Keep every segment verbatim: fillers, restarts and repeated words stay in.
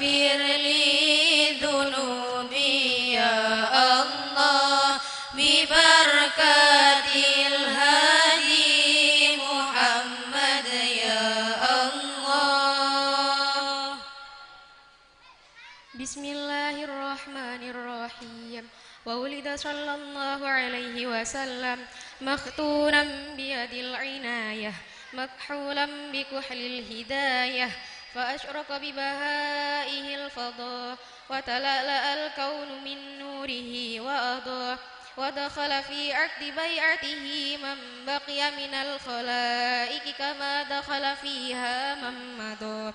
اغفر لي ذنوبي يا الله، ببركة الهادي محمد يا الله. بسم الله الرحمن الرحيم. وولد صلى الله عليه وسلم مختونا بيد العناية، مكحولا بكحل الهداية، فأشرق ببهائه الفضاء، وتلألأ الكون من نوره وأضاء، ودخل في عقد بيعته من بقي من الخلائق كما دخل فيها من مضى.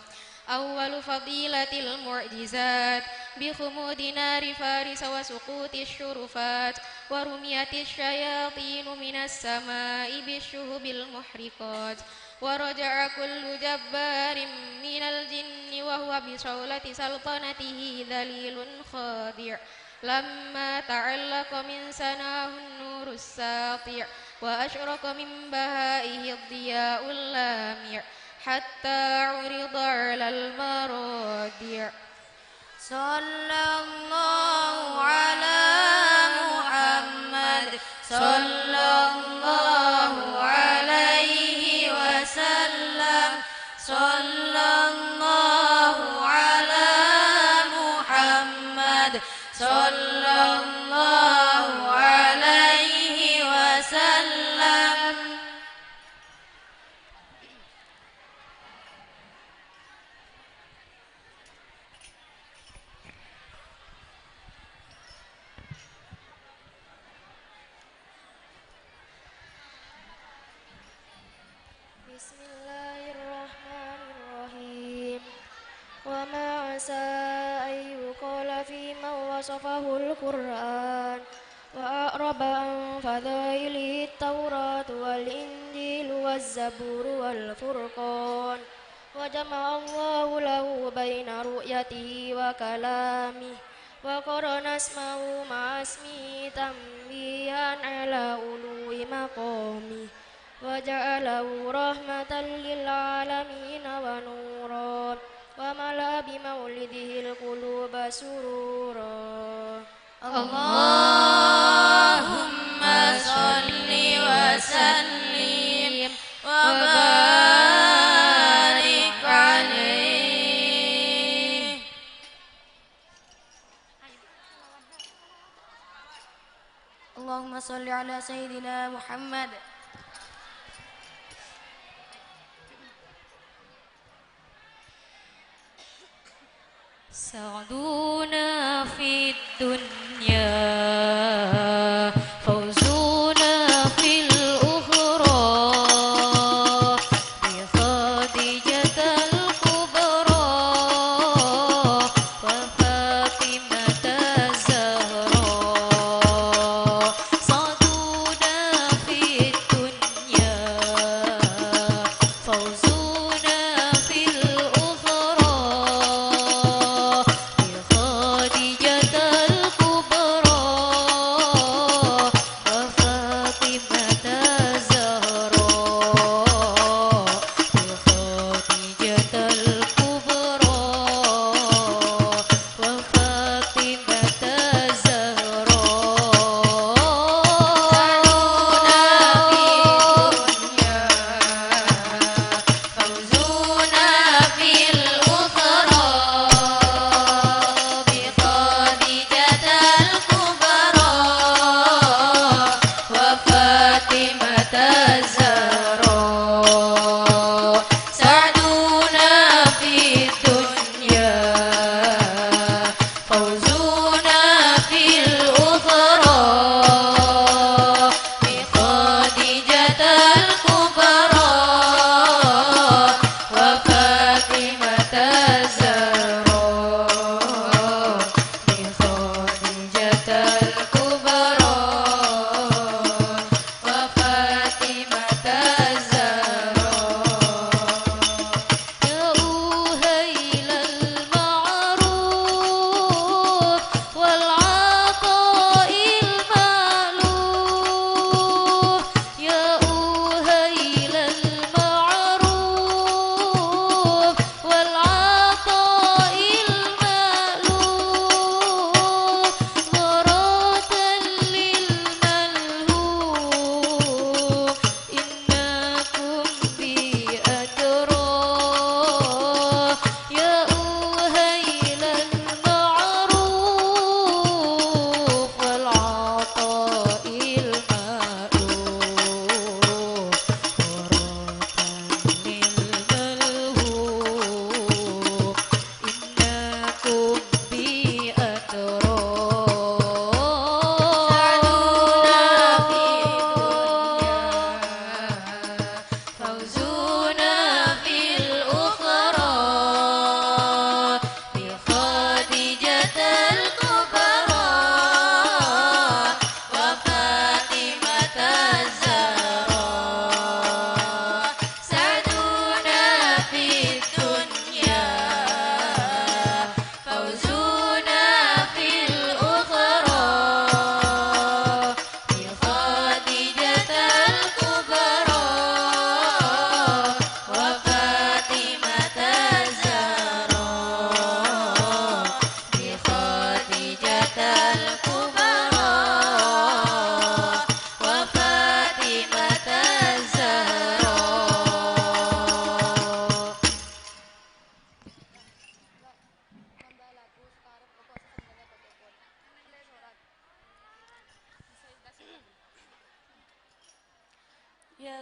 أول فضيلة المعجزات بخمود نار فارس وسقوط الشرفات، ورميت الشياطين من السماء بالشهب المحرقات، ورجع كل جبار من الجن وهو بصولة سلطنته ذليل خاضع، لما تعلق من سناه النور الساطع، وأشرق من بهائه الضياء اللامع، حتى عرض على المراضع. صلى الله على محمد، صلى الله عليه وسلم، صلى الله على محمد، صلى الله عليه وسلم. بسم الله الرحمن الرحيم. وما عسى أن يقال فيمن وصفه القرآن وأعرب عن فضائله التوراة والإنجيل والزبور والفرقان، وجمع الله له بين رؤيته وكلامه، وقرن اسمه مع اسمه تنبيها على علو مقامه، وجعله رحمة للعالمين ونورا، وملأ بمولده القلوب سرورا. اللهم صل وسلم وبارك عليه. اللهم صل على سيدنا محمد. سعدنا في الدنيا، فوزنا في الأخرى، بخديجة الكبرى وفاطمة الزهراء. سعدنا في الدنيا، فوزنا في الأخرى، بخديجة الكبرى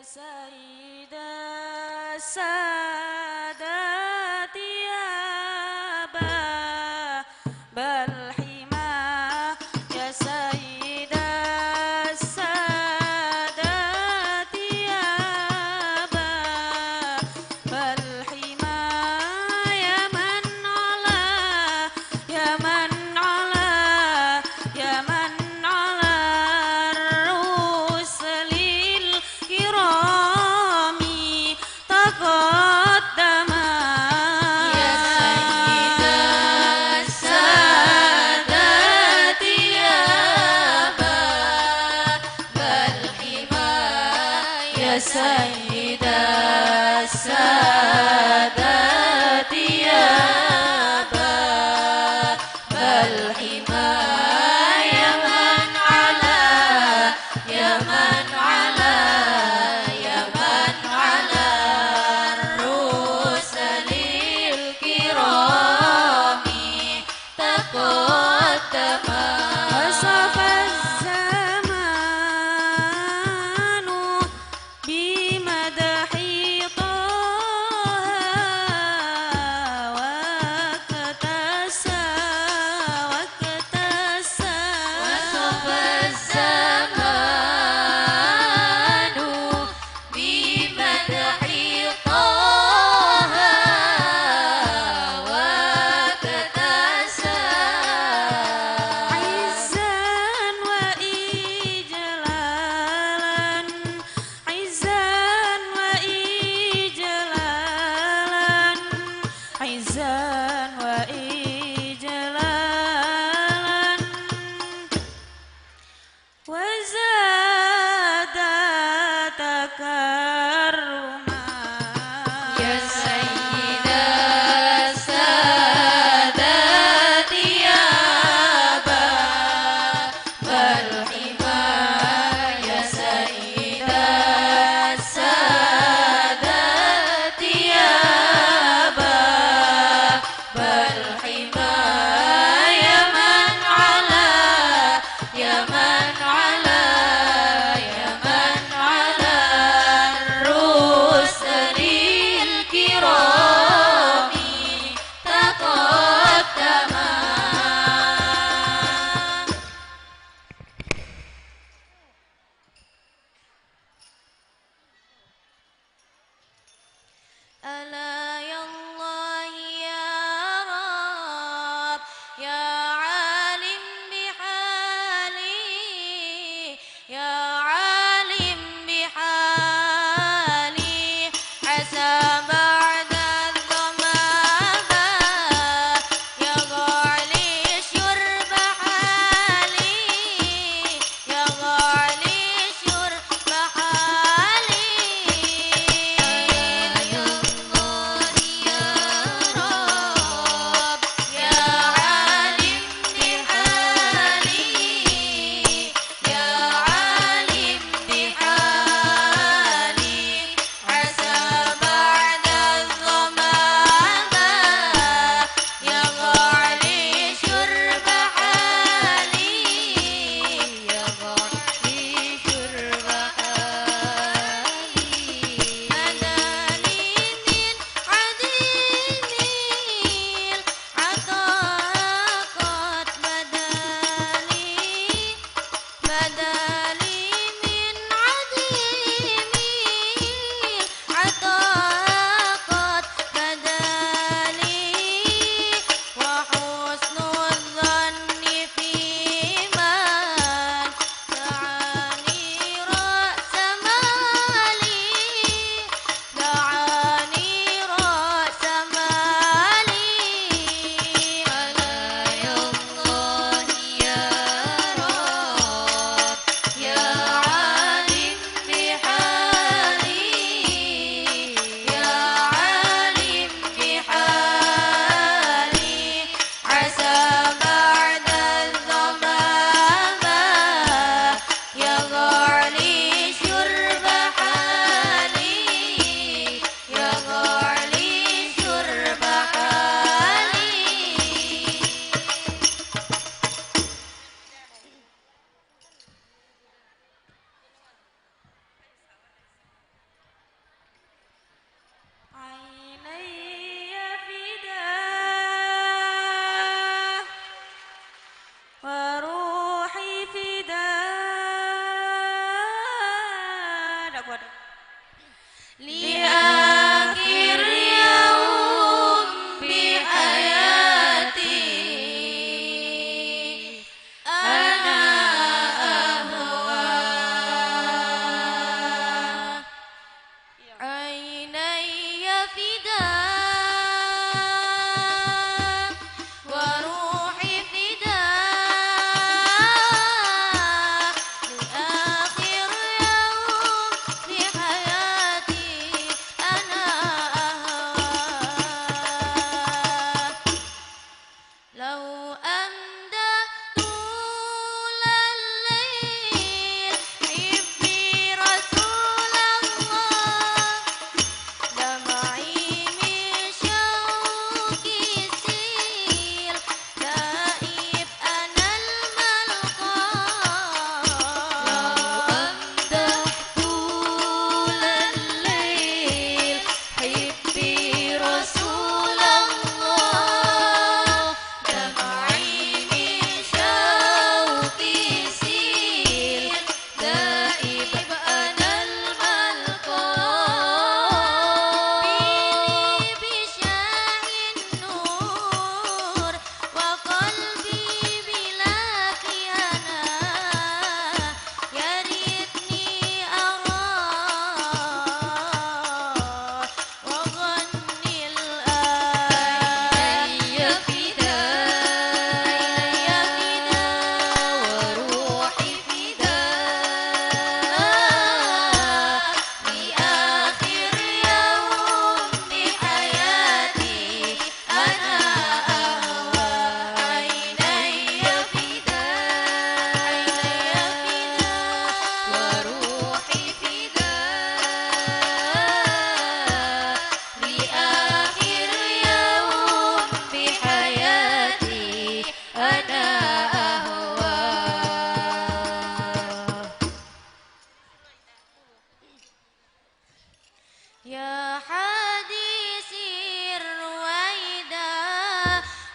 سيد السادات يا باب الحمى، يا سيد السادات يا باب الحمى، يا من على، يا من على، يا من على الرسل الكرام تقدما. يا سيد السادات يا باب الحمى، يا سيد السادات يا باب الحمى، يا من على، يا من على، يا من على الرسل الكرام تقدما. وصف الزمان بمدح طه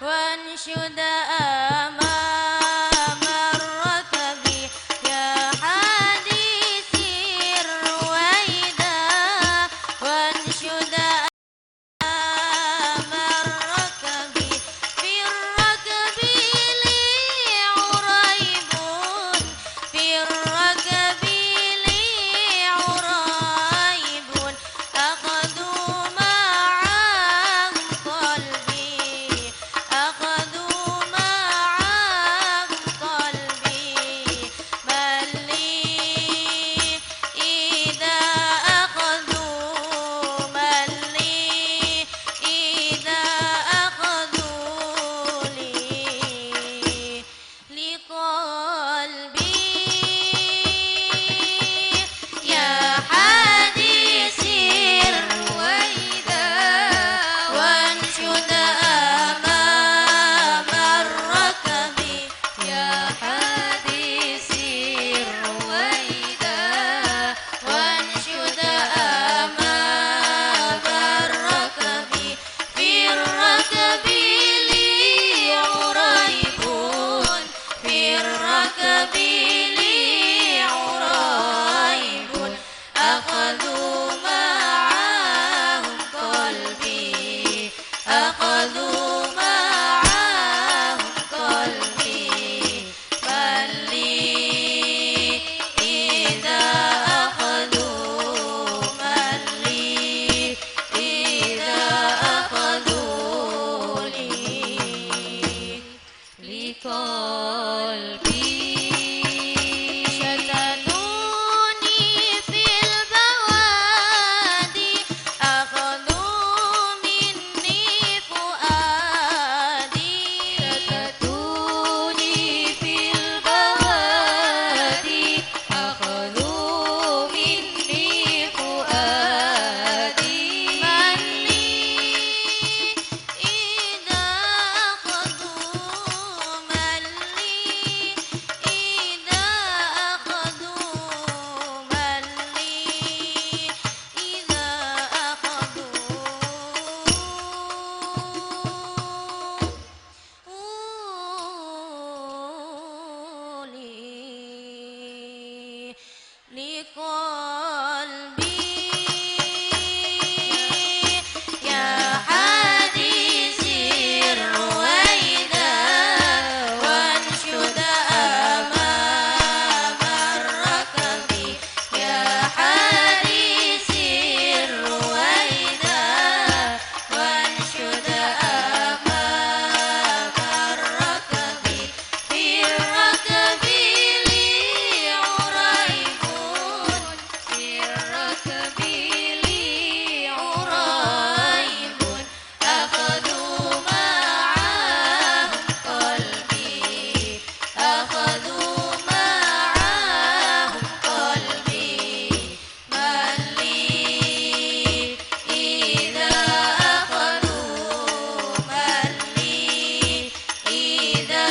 وانشد أمام الركب يا حادي سر ويدا، وانشد أمام الركب، في الركب لي عريب، في الركب لي عريب، أخذوا معهم قلبي، أخذوا معهم قلبي، من لي إذا أخذوا، من لي إذا أخذوا لي. لقلبي يا حادي سر ويدا، وانشد أمام الركب يا حادي سر ويدا، وانشد أمام الركب، في الركب لي عريب، في الركب لي عريب، أخذوا معهم قلبي، أخذوا معهم قلبي، من لي إذا أخذوا، من لي إذا أخذوا لي، لقلبي. شتتوني في البوادي، أخذوا مني فؤادي. شتتوني في البوادي، أخذوا مني فؤادي. من لي إذا أخذوا، من لي إذا أخذوا، من لي إذا أخذوا لي لقلبي يا حادي سر ويدا، وانشد أمام الركب يا حادي سر ويدا، وانشد أمام الركب، في الركب لي عريب، في الركب لي عريب، أخذوا معهم قلبي، أخذوا معهم قلبي، من لي إذا أخذوا، من لي إذا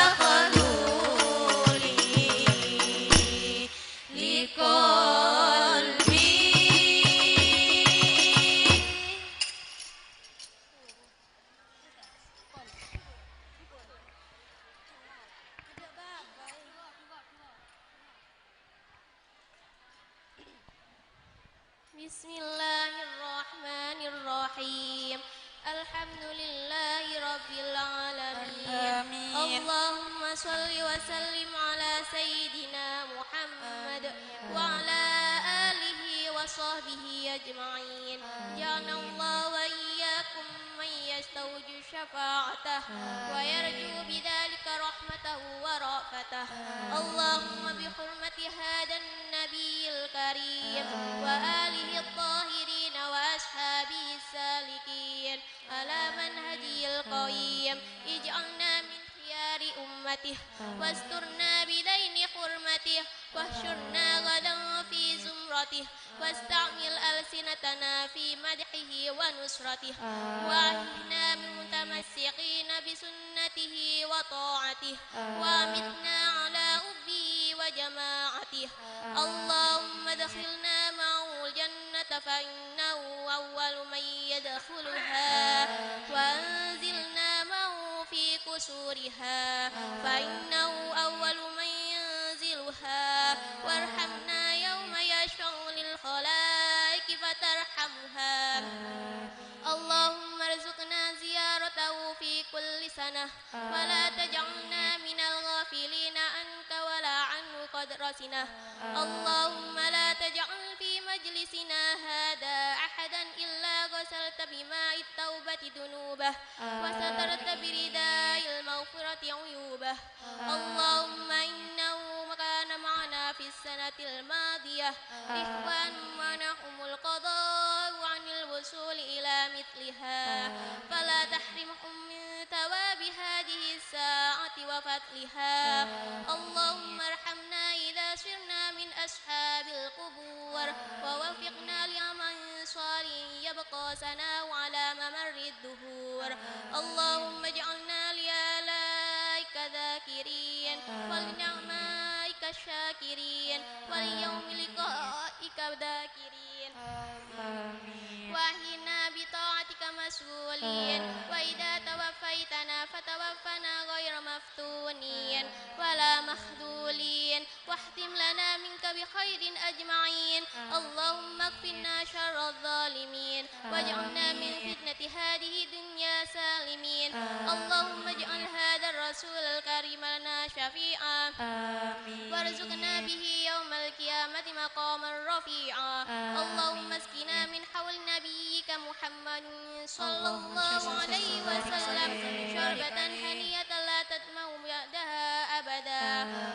أخذوا لي، لقلبي. بسم الله الرحمن الرحيم. الحمد لله رب العالمين. آمين. اللهم صل وسلم على سيدنا محمد آمين. وعلى آله وصحبه أجمعين. آمين. جعلنا الله وإياكم من يستوجب شفاعته آمين. ويرجو بذلك رحمته ورأفته. آمين. اللهم بحرمة هذا النبي الكريم آمين. وآله الطاهرين وأصحابه السالكين على منهجه القويم، اجعلنا من خيار أمته آمين. واسترنا بذيل حرمته واحشرنا غدا في زمرته. واستعمل ألسنتنا في مدحه ونصرته. آمين. وأحينا متمسكين بسنته وطاعته. آمين. وأمتنا على حبه وجماعته. آمين. اللهم ادخلنا معه الجنة فإنه أول من يدخلها. آمين. وأنزلنا معه فإنه أول من ينزلها، وارحمنا يوم يشفع للخلائق فترحمها. اللهم ارزقنا زيارته في كل سنة، ولا تجعلنا من الغافلين عنك ولا عنه قد رسنا. اللهم لا تجعل في مجلسنا هذا أحدا إلا غسلت بماء التوبة ذنوبه، وسترت برداء المغفرة عيوبه. اللهم إنه كان معنا في السنة الماضية إخوان منعهم القضاء عن الوصول إلى مثلها، فلا تحرمهم من ثواب هذه الساعة وفضلها. اللهم ارحمنا إذا صرنا من أصحاب القبور، ووفقنا لعمل صالح يبقى ثناؤه على ممر الدهور. اللهم اجعلنا لآلائك ذاكرين، ولنعمائك شاكرين، وليوم لقائك ذاكرين. آمين. وأحينا بطاعتك مشغولين، وإذا توفيتنا فتوفنا غير مفتونين ولا مخذولين، واختم لنا منك بخير أجمعين. اللهم اكفنا شر الظالمين، واجعلنا من فتنة هذه الدنيا سالمين. اللهم اجعل هذا الرسول الكريم لنا شفيعا، وارزقنا به يوم القيامة مقاما رفيعا. اللهم اسقنا من حوض نبيك محمد صلى الله عليه وسلم شربة هنيئة لا نظمأ بعدها أبدا،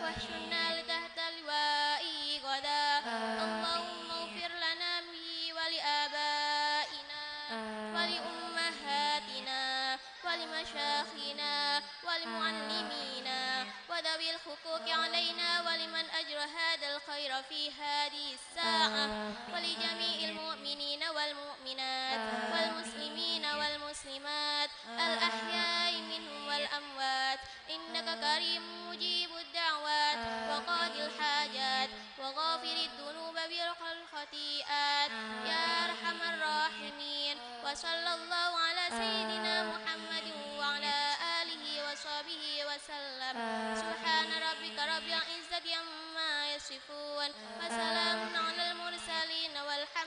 واحشرنا تحت لوائه غدا. اللهم اغفر لنا به ولآبائنا ولأمهاتنا ولمشايخنا ولمعلمينا وذوي الحقوق علينا ولمن أجرى هذا الخير في هذه الساعة، ولجميع المؤمنين والمؤمنات والمسلمين والمسلمات الأحياء منهم والأموات، إنك قريب مجيب الدعوات وقاضي الحاجات وغافر الذنوب والخطيئات يا أرحم الراحمين. وصلى الله على سيدنا محمد وعلى آله وصحبه وسلم. سبحان ربك رب العزة عما يصفون، وسلام على المرسلين والحمد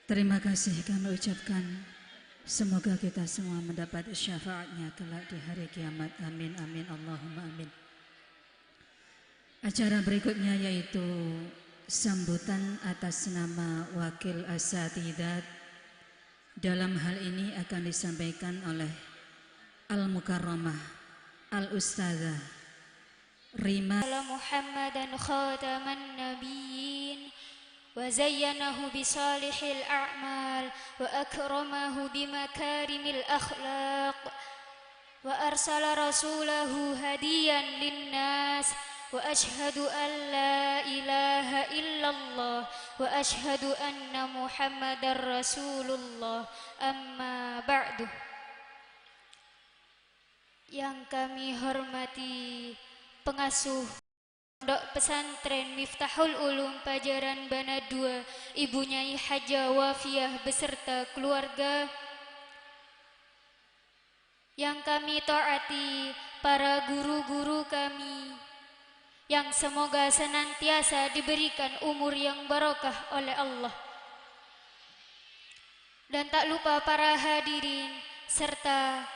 Terima kasih kami ucapkan. Semoga kita semua mendapat syafaatnya kelak di hari kiamat. Amin, amin, Allahumma amin. Acara berikutnya yaitu sambutan atas nama wakil asatidat. Dalam hal ini akan disampaikan oleh Al-Mukarramah, Al-Ustazah Rima. محمدا خاتم النبيين وزينه بصالح الأعمال وأكرمه بمكارم الأخلاق وأرسل رسوله هاديا للناس وأشهد أن لا إله إلا الله وأشهد أن محمدا رسول الله أما بعد. Yang kami hormati pengasuh Pondok Pesantren Miftahul Ulum Pajaran Bana dua, Ibu Nyai Hajah Wafiah beserta keluarga. Yang kami taati para guru-guru kami, yang semoga senantiasa diberikan umur yang barokah oleh Allah. Dan tak lupa para hadirin serta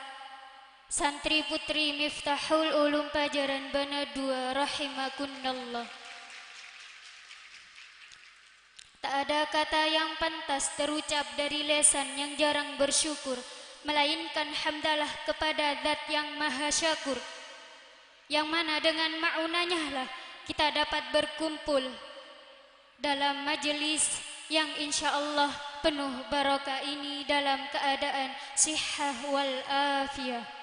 santri putri Miftahul Ulum Pajaran Bana dua rahimakumullah. Tak ada kata yang pantas terucap dari lesan yang jarang bersyukur, melainkan hamdalah kepada Zat yang Maha Syakur, yang mana dengan ma'unanyalah kita dapat berkumpul dalam majelis yang insya Allah penuh barokah ini dalam keadaan sihah wal afiyah.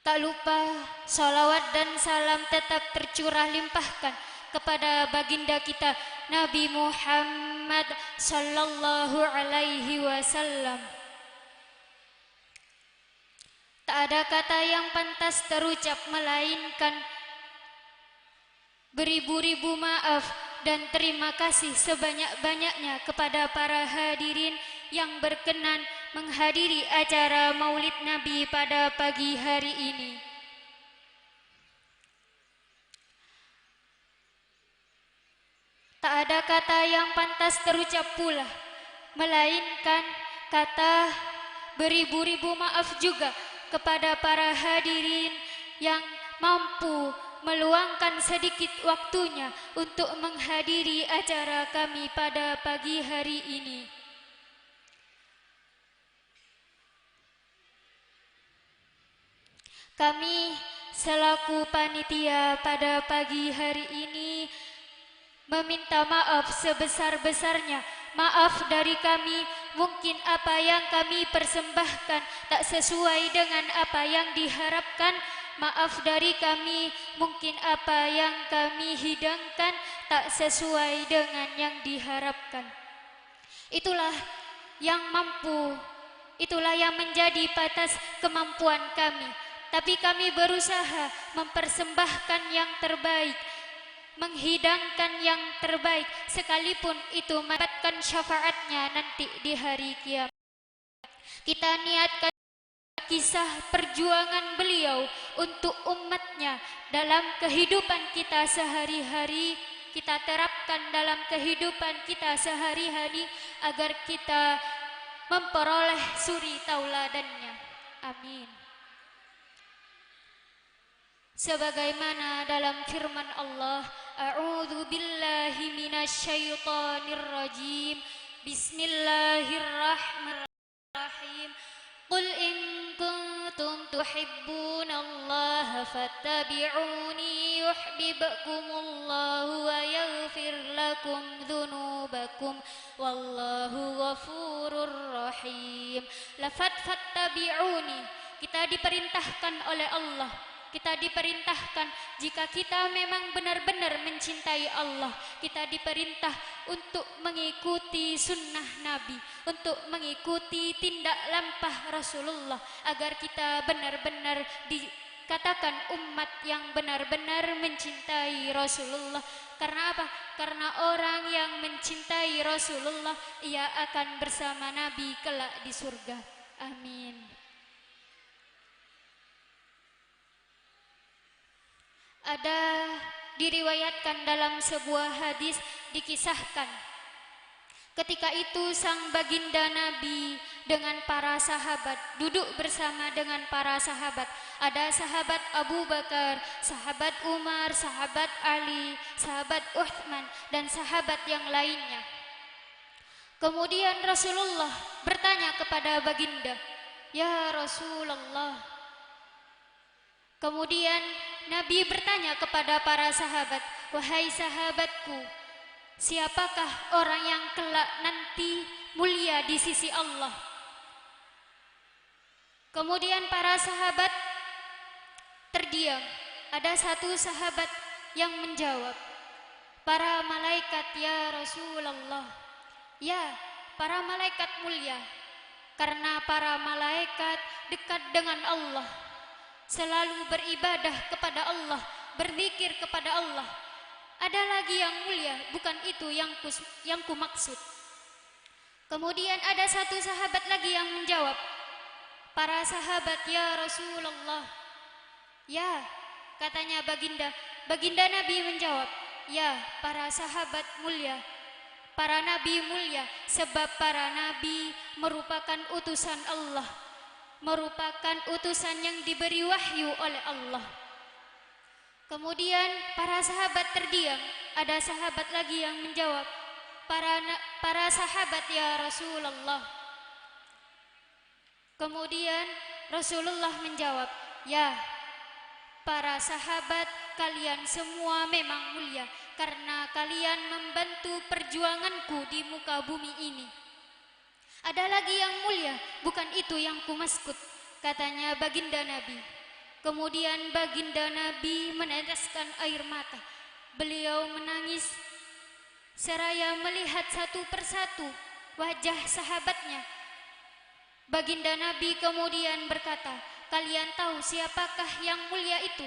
Tak lupa, salawat dan salam tetap tercurah limpahkan kepada baginda kita Nabi Muhammad sallallahu alaihi wasallam. Tak ada kata yang pantas terucap melainkan beribu-ribu maaf dan terima kasih sebanyak-banyaknya kepada para hadirin yang berkenan menghadiri acara Maulid Nabi pada pagi hari ini. Tak ada kata yang pantas terucap pula, melainkan kata beribu-ribu maaf juga kepada para hadirin yang mampu meluangkan sedikit waktunya untuk menghadiri acara kami pada pagi hari ini. Kami selaku panitia pada pagi hari ini meminta maaf sebesar-besarnya. Maaf dari kami, mungkin apa yang kami persembahkan tak sesuai dengan apa yang diharapkan. Maaf dari kami, mungkin apa yang kami hidangkan tak sesuai dengan yang diharapkan. Itulah yang mampu, itulah yang menjadi batas kemampuan kami. Tapi kami berusaha mempersembahkan yang terbaik, menghidangkan yang terbaik, sekalipun itu mendapatkan syafaatnya nanti di hari kiamat. Kita niatkan kisah perjuangan beliau untuk umatnya dalam kehidupan kita sehari-hari, kita terapkan dalam kehidupan kita sehari-hari agar kita memperoleh suri tauladannya. Amin. Sebagaimana dalam firman Allah, "A'udzu billahi minasy syaithanir rajim. Bismillahirrahmanirrahim. Qul in kuntum tuhibbunallaha fattabi'uni yuhibbukumullahu wa yaghfir lakum dzunubakum. Wallahu ghafurur rahim." Lafaz "fattabi'uni", kita diperintahkan oleh Allah. Kita diperintahkan, jika kita memang benar-benar mencintai Allah, kita diperintah untuk mengikuti sunnah Nabi, untuk mengikuti tindak lampah Rasulullah, agar kita benar-benar dikatakan umat yang benar-benar mencintai Rasulullah. Karena apa? Karena orang yang mencintai Rasulullah, ia akan bersama Nabi kelak di surga. Amin. Ada diriwayatkan dalam sebuah hadis, dikisahkan, Ketika itu, sang baginda Nabi dengan para sahabat duduk bersama dengan para sahabat. Ada sahabat Abu Bakar, sahabat Umar, sahabat Ali, sahabat Uthman, dan sahabat yang lainnya. Kemudian Rasulullah bertanya kepada baginda, "Ya Rasulullah." Kemudian Nabi bertanya kepada para sahabat, "Wahai sahabatku, siapakah orang yang kelak nanti mulia di sisi Allah?" Kemudian para sahabat terdiam. Ada satu sahabat yang menjawab, "Para malaikat, ya Rasulullah." "Ya, para malaikat mulia, karena para malaikat dekat dengan Allah, selalu beribadah kepada Allah, berzikir kepada Allah. Ada lagi yang mulia, bukan itu yang kus-, yang kumaksud." Kemudian ada satu sahabat lagi yang menjawab, "Para sahabat, ya Rasulullah." "Ya," katanya baginda. Baginda Nabi menjawab, "Ya, para sahabat mulia, para nabi mulia, sebab para nabi merupakan utusan Allah, merupakan utusan yang diberi wahyu oleh Allah." Kemudian para sahabat terdiam. Ada sahabat lagi yang menjawab, "Para na-, para sahabat, ya Rasulullah." Kemudian Rasulullah menjawab, "Ya, para sahabat, kalian semua memang mulia karena kalian membantu perjuanganku di muka bumi ini." "Ada lagi yang mulia, bukan itu yang kumaksud," katanya baginda Nabi. Kemudian baginda Nabi meneteskan air mata. Beliau menangis seraya melihat satu persatu wajah sahabatnya. Baginda Nabi kemudian berkata, "Kalian tahu siapakah yang mulia itu?"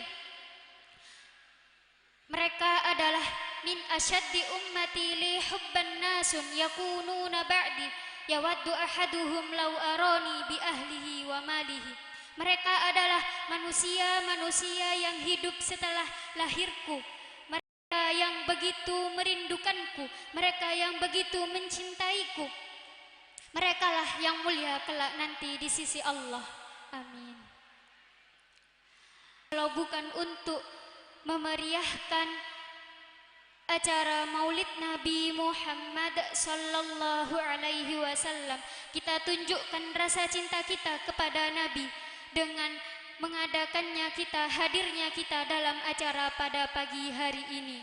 "Mereka adalah min asyaddi ummati li hubban nasun yakununa ba'di, yawaddu ahaduhum law arani bi ahlihi wa malihi." Mereka adalah manusia-manusia yang hidup setelah lahirku. Mereka yang begitu merindukanku, mereka yang begitu mencintaiku. Merekalah yang mulia kelak nanti di sisi Allah. Amin. Kalau bukan untuk memeriahkan acara Maulid Nabi Muhammad sallallahu alaihi wasallam, kita tunjukkan rasa cinta kita kepada Nabi dengan mengadakannya kita, hadirnya kita dalam acara pada pagi hari ini.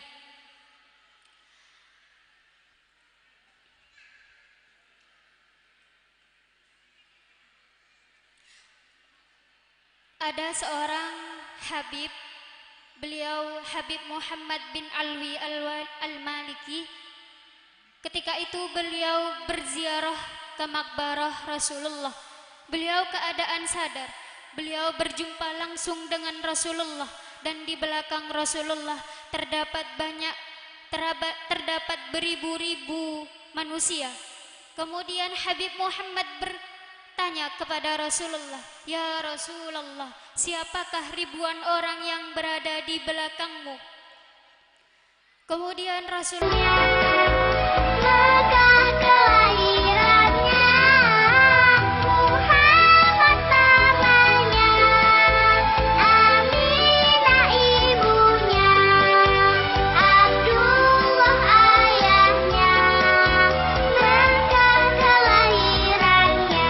Ada seorang Habib, beliau Habib Muhammad bin Alwi Al-, Al-Maliki. Ketika itu beliau berziarah ke makbarah Rasulullah. Beliau keadaan sadar. Beliau berjumpa langsung dengan Rasulullah, dan di belakang Rasulullah terdapat banyak, teraba-, terdapat beribu-ribu manusia. Kemudian Habib Muhammad bertanya kepada Rasulullah, "Ya Rasulullah, siapakah ribuan orang yang berada di belakangmu?" Kemudian Rasul Mekah kelahirannya, Muhammad namanya, Aminah ibunya, Abdullah ayahnya, Mekah kelahirannya.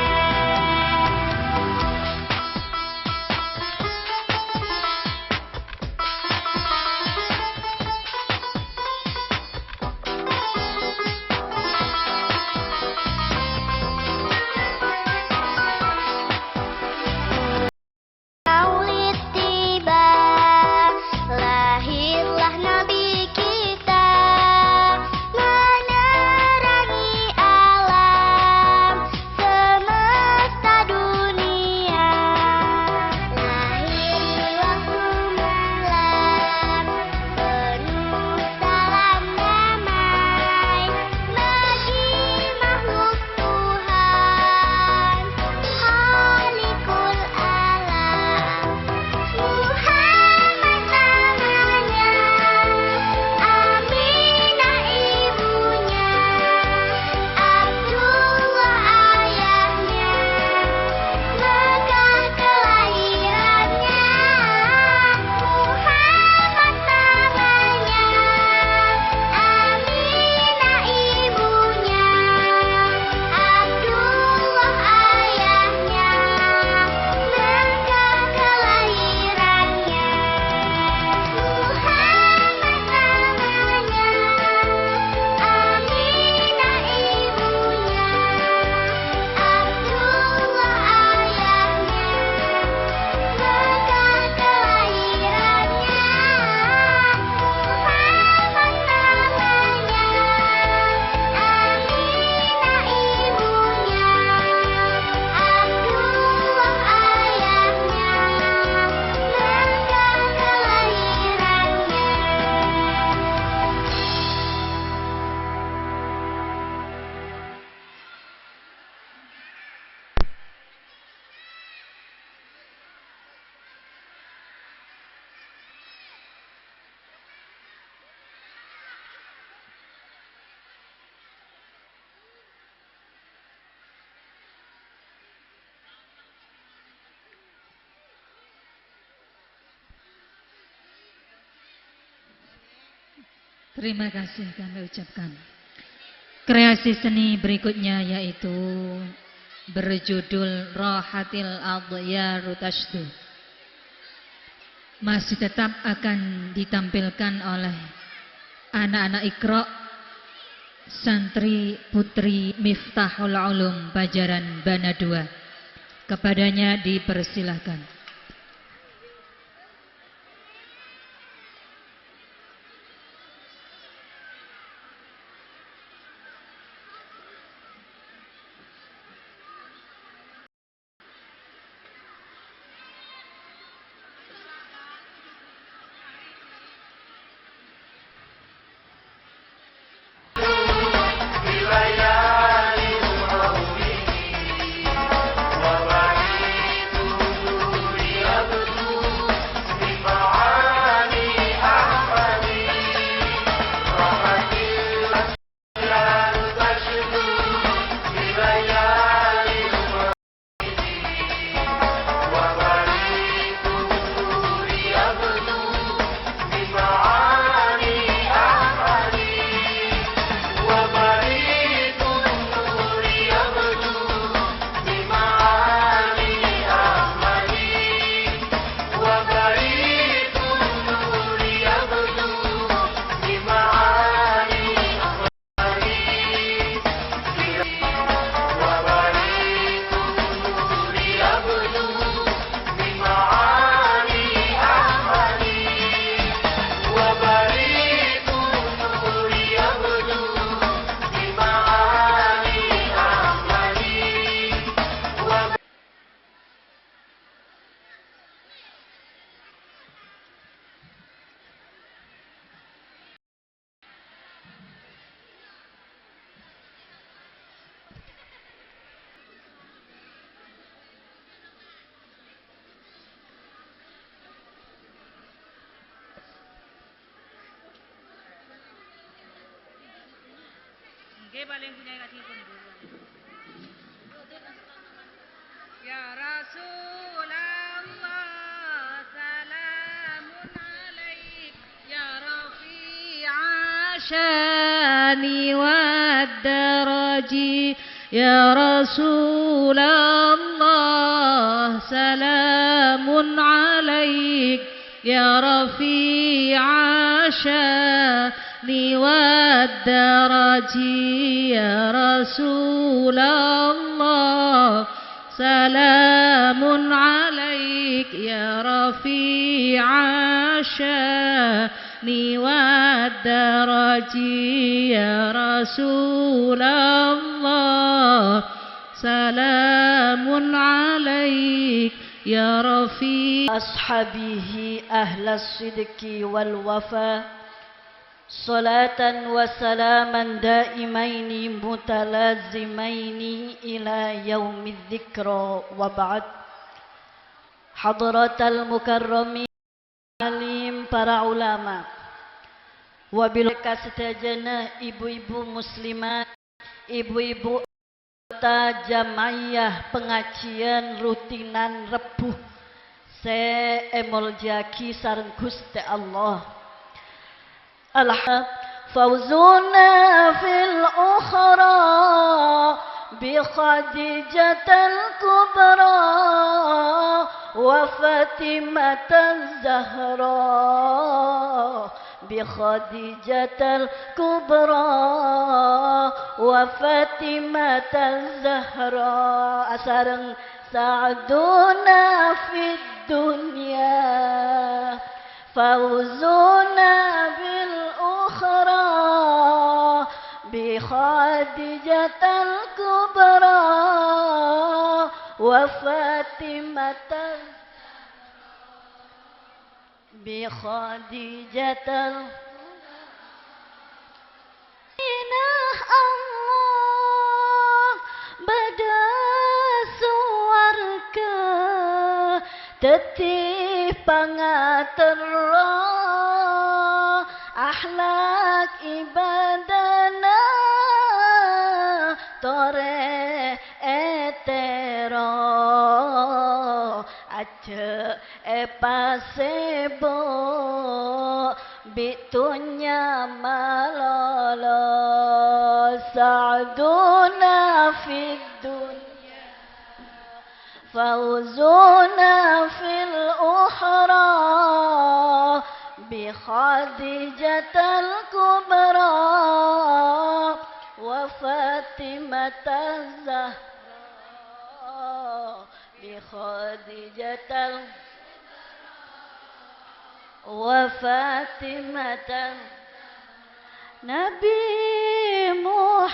Terima kasih kami ucapkan. Kreasi seni berikutnya yaitu berjudul Rahatil Adyaru Tasydu. Masih tetap akan ditampilkan oleh anak-anak Iqra, santri putri Miftahul Ulum Pajaran Bana dua. Kepadanya dipersilahkan. Nggih, palèng punya lagi kumpul. يا رسول الله سلام عليك يا رفيع الشان والدرج. يا رسول الله سلام عليك يا رفيع الشان والدرج. يا رسول الله سلام عليك يا رفيع الشان والدرج. يا رسول الله سلام عليك يا رفيع أصحابه أهل الصدق والوفاء. صلاة وسلاما دائمين متلازمين إلى يوم الذكرى وبعد. حضرة المكرمين، alim, para ulama, wabil ka sadhâjâna ibu-ibu muslimat, ibu-ibu anggota jamaiyah pangajiân rutinan Rebbhu sè èmoljâ'aghi sareng Ghustè Allah. Alha-, فوزنا في الأخرى بخديجة الكبرى وفاطمة الزهراء، بخديجة الكبرى وفاطمة الزهراء. Asareng سعدنا في الدنيا، فوزنا بالأخرى بخديجة الكبرى وفاطمة بخديجة ال-، Nah, Allah bâdâ sowarghâ dhâddhi pangaterro, akhlak ibadana torè ètèro, ajjhâ' èpasèbo'. Bi' dhunnya malolo, sa'duna fid dunya, fauzuna fil ukhra, bi Khadijatal Kubra, wa Fatimataz Zahra, bi Khadijatal wa Fatimatan. Nabi Muhammad,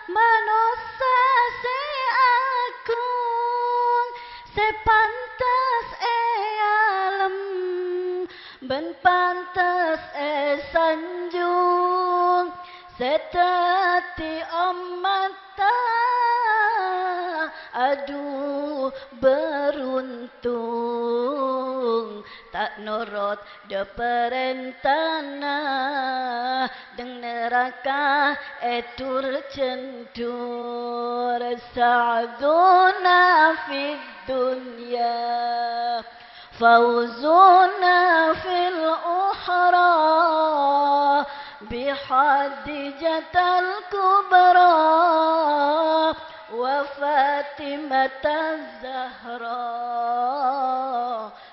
manossa sè agung, sè pantes èalem, bân pantes èsanjung, sè dhâddhi ommatta. Adhu, bhâruntung, ta' norot dhâ-, parèntana, dhâng naraka èdur-jhendhur. Sa'duna fid dunya, fauzuna fil ukhra, bi Khadijatal Kubra, wa Fatimataz Zahra,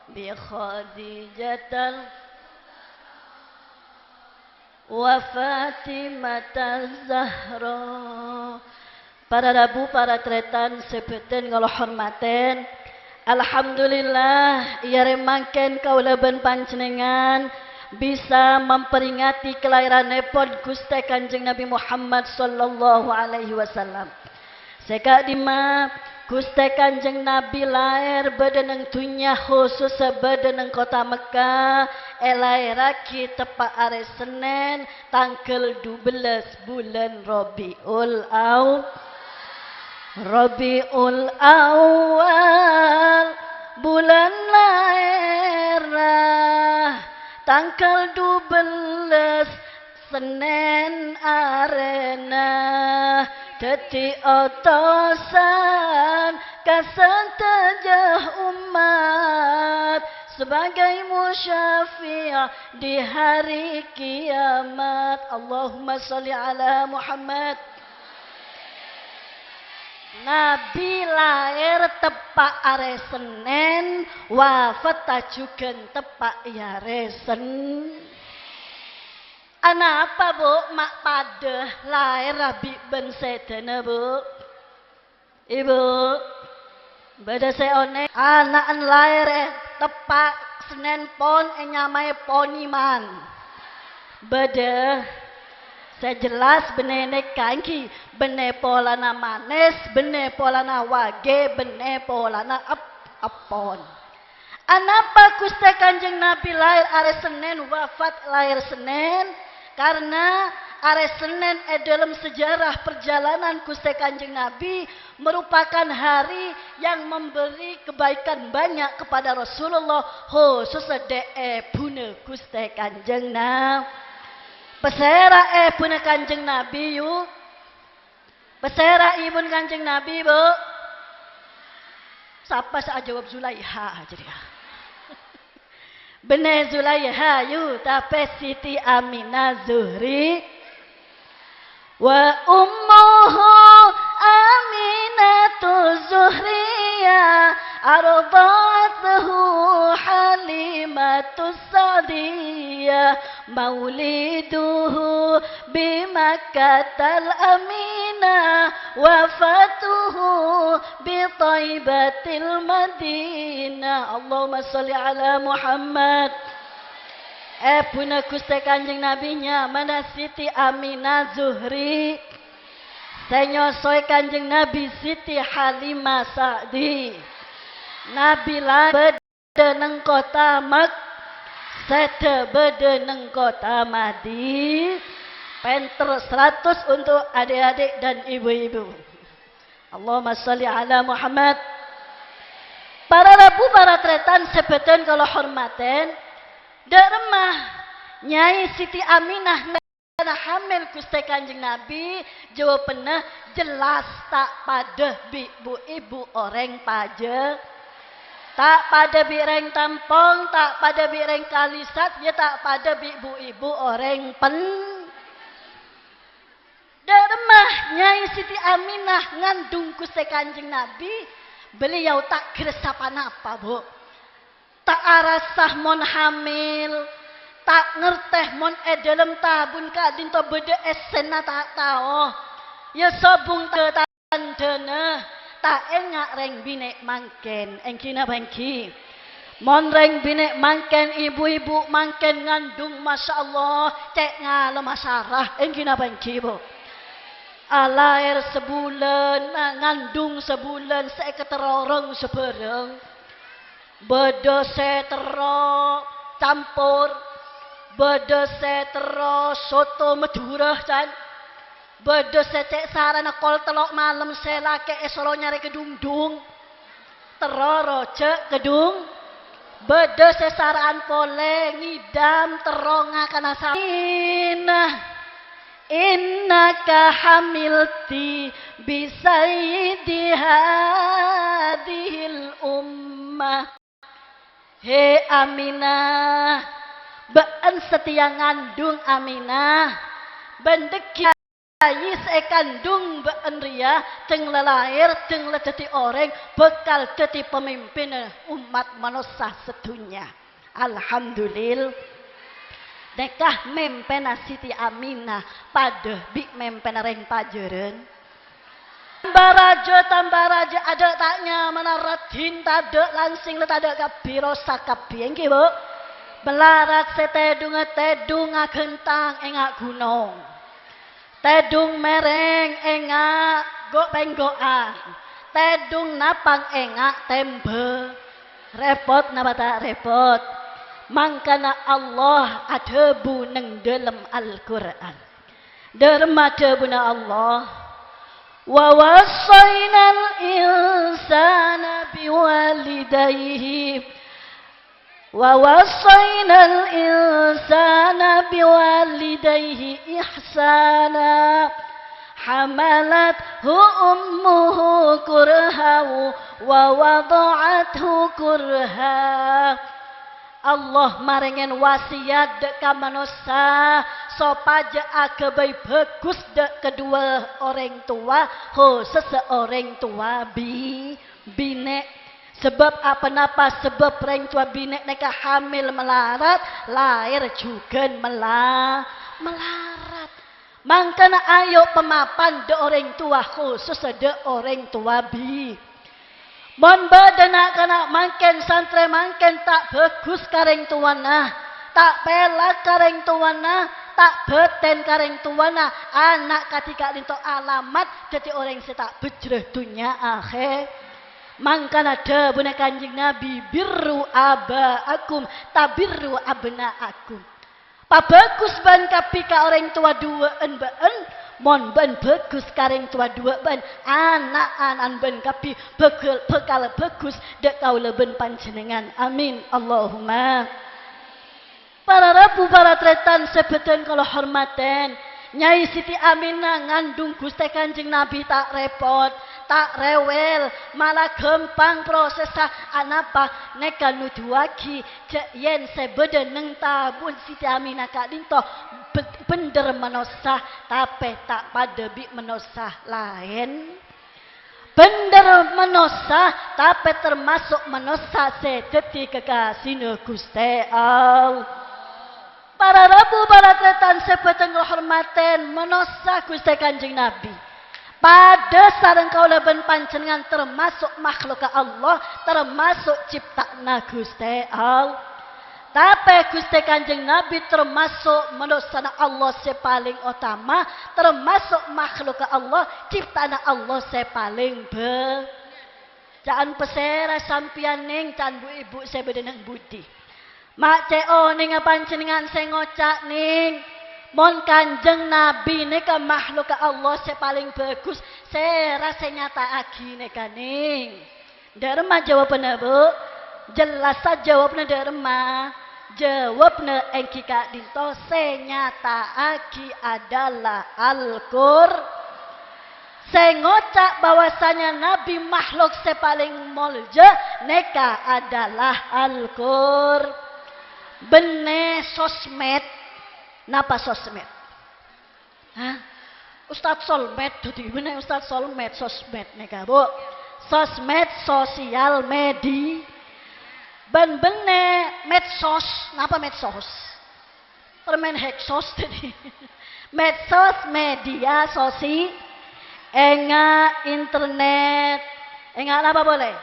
bi Khadijatal wa Fatimataz Zahra. Para rabu, para tarètan sè bâdhân kaulâ hormatè. Alhamdulillah, è arè mangkèn kaulâ bân panjhennengngan bisa memperingati kalahèrannèpon Ghustè Kanjeng Nabi Muhammad sallallahu alaihi wasallam. Sè ka'dimma, Ghustè Kanjeng Nabi laèr bâdâ neng dhunnya, khusussa bâdâ neng kottha Mekkah, èlaèrraghi teppa' arè Sennèn, tangghâl dubellâs bulân Rabiul Aw-, Rabiul Awal, bulân laèrra, tangghâl dubellâs Sennèn arèna dhâddhi otosan ka sadhâjâ ommat sebagai musyafi' di hari kiamat. Allahumma sholli ala Muhammad. Nabi laèr teppa' arè Sennèn, wafatta jhughân teppa' è arè Sen-, Anapa, Bu', ma' padâ laèr abi' bân sèdhâna, Bu'? Ibu, bâdâ sè onèng ana'na laèr è teppa' Sennèn Pon ènyamaè Poniman. Bâdâ. Sè jelas bânnè nèka ènggi bânnè polana manès, bânnè polana wagè, bânnè polana ep-, eppon. Anapa Ghustè Kanjeng Nabi laèr arè Sennèn, wafat laèr Sennèn? Karna arè Sennèn è dâlem sejarah perjalanan Ghustè Kanjeng Nabi merupakan hari yang memberi kebaikan banyak kepada Rasulullah, khusus dâ' èbhuna Ghustè Kanjeng Na-, Pasèra èbhuna Kanjeng Nabi, yu? Pasèra èbhuna Kanjeng Nabi, Bu? Sapa sè ajâwâb? Zulaiha, jârèya. Bânnè Zulaiha, yu, tapè Siti Aminah Zuhri. Wa ummuhu Aminatu Zuhriyah, ardhathu Halimatu Sa'diyah, mauliduhu bi Makkatal Aminah, wafatuhu bi Thaibatil Madinah. Allahumma sholli ala Muhammad. Èbhuna Ghustè Kanjeng Nabi nyamana Siti Aminah Zuhri. Sè nyosoè Kanjeng Nabi Siti Halimah Sa'di. Nabi la-, bâdâ neng kottha Mek-, sèdhâ bâdâ neng kottha Madi-, pènter seratus untuk adik-adik dan ibu-ibu. Allahumma sholli ala Muhammad. Para rabu, para tarètan sè bâdhân kaulâ hormatè, dâ' remma Nyai Siti Aminah na hamil Ghustè Kanjeng Nabi, jâwâbhânna jelas ta' padâ bi' bu-ibu orèng pajâ-, Ta' padâ bi' rèng Tampong, ta' padâ bi' rèng Kalisat, ya ta' padâ bi' bu-ibu orèng pen-, Dâ' remma Nyai Siti Aminah ngandung Ghustè Kanjeng Nabi, beliau ta' ghârâssa pa-napa, Bu. Ta' arassa mon hamil, ta' ngartè mon è dâlem tabun ka'dinto bâdâ èssèna ta' tao. Ya sobung ta-, tandhâna, ta' enga' rèng binè' mangkèn, èngghi napa èngghi? Mon rèng binè' mangkèn, ibu-ibu mangkèn ngandung, masyaallah, cè' ngalemma sara, èngghi napa èngghi, Bu? Alaèr sabulân, na-, ngandung sabulân, sè èkaterro rèng sabârâng. Bâdâ sè terro campor, bâdâ sè terro soto Madhurâ, can. Bâdâ sè cè' sarana kol tello' malem sè lakè' èsoro nyarè kadungdung. Terro rojâ' kadung. Bâdâ sè sara'an polè ngidam terro ngakana sa-, Innaka hamilti bi sayyidi hadzihil ummah. He Aminah, bâ'en satèya ngandung Aminah, bân dhâggi' bayi sè èkandung bâ'en rèya, dâng la laèr, dâng la dhâddhi orèng, bhâkal dhâddhi pamimpinna ommat manossa sadhunnya. Alhamdulillah. Nèka mèmpèna Siti Aminah padâ bi' mèmpèna rèng Pajârân. Tamba rajâ, tamba rajâ, adâ' ta' nyamana raddhin, tadâ' langsing la tadâ' kabbhi, rosak kabbhi, èngghi, Bu? Malarat sè tèdhungnga tèdhung aghântang ènga' ghunong. Tèdhung mèrèng ènga' gho'-pènggo'an. Tèdhung napang ènga' tèmbhâ. Rèpot napa ta' rèpot? Mangkana Allah adhâbu neng dâlem Al-Qur'an. Dâ' remma dhâbuna Allah, "Wa wassaynal insana biwalidayhi, wa wassaynal insana biwalidayhi ihsana, hamalathu ummuhu kurhan wa wada'athu kurha." Allah marèngè wasiyat dâ' ka manossa sopajâ aghâbây bhâghus dâ' kaduwâ orèng towa, hosossa orèng towa bi-, binè'. Sabâb aponapa? Sabâb rèng towa binè' nèka hamil malarat, laèr jhughân mala-, malarat. Mangkana ayo pamapan dâ' orèng towa, hosossa dâ' orèng towa bi-, Mon bâdâ na'-kana' mangkèn, santrè mangkèn ta' bhâghus ka rèng towana, ta' pèlak ka rèng towana, ta' bhâtèn ka rèng towana, ana' kadhi ka'dinto alamat dhâddhi orèng sè ta' bhâjrâ dhunnya ahè-, Mangkana dhâbuna Kanjeng Nabi, "Birru aba'akum tabirru abna'akum." Pabhâghus bân kabbhi ka orèng towa duwâ'ân bâ'ân. Mon bâ'ân bhâghus ka rèng towa duwâ' bâ'ân, ana'-ana'an bâ'ân kabbhi bhâghâl-, bhâkal bhâghus dâ' kaulâ bân panjhennengngan. Amin. Allahumma. Para rabu, para tarètan sè bâdhân kaulâ hormatè, Nyai Siti Aminah ngandhung Ghustè Kanjeng Nabi ta' rèpot, ta' rèwèl, mala ghâmpang prosèssa. Anapa? Nèka nodhuwâghi jhâ' yèn sè bâdâ neng tabun Siti Aminah ka'dinto bhâ-, bhendher manossa, tapè ta' padâ bi' manossa laèn. Bhendher manossa, tapè tamaso' manossa sè dhâddhi kakasina Ghustè Allah. Para rabu, para tarètan sè bâdhân kaulâ hormatè, manossa Ghustè Kanjeng Nabi. Padâ sareng kaulâ bân panjhennengngan tamaso' makhlukka Allah, tamaso' cipta'anna Ghustè Allah. Tapè Ghustè Kanjeng Nabi tamaso' manossana Allah sè palèng otama, tamaso' makhlukka Allah, cipta'anna Allah sè palèng bâ-, Ca'an pasèra sampèyan, Nèng, ca'an bu-ibu sè bâdâ neng budi. Ma' cè' onènga panjhennengngan sè ngoca', Nèng, mon Kanjeng Nabi nèka makhlukka Allah sè palèng bhâghus, sèra sè nyata'aghi nèka, Nèng? Dâ' remma jawabanna, Bu? Jellassa jawabanna dâ' remma. Jawabanna èngghi ka'dinto, sè nyata'aghi adalah Al-Qur-, Sè ngoca' bahwasanya nabi makhluk sè palèng molja nèka adalah Al-Qur-, bânnè sosmed. Napa sosmed? Hah? Ustadz Solmed, dhâddhi bânnè Ustadz Solmed, sosmed nèka, Bu. Sosmed, sosial medi-, bân bânnè medsos. Napa medsos? Permen heksos tadi. Medsos, media sosi-, enga' internet. Enga' napa polè?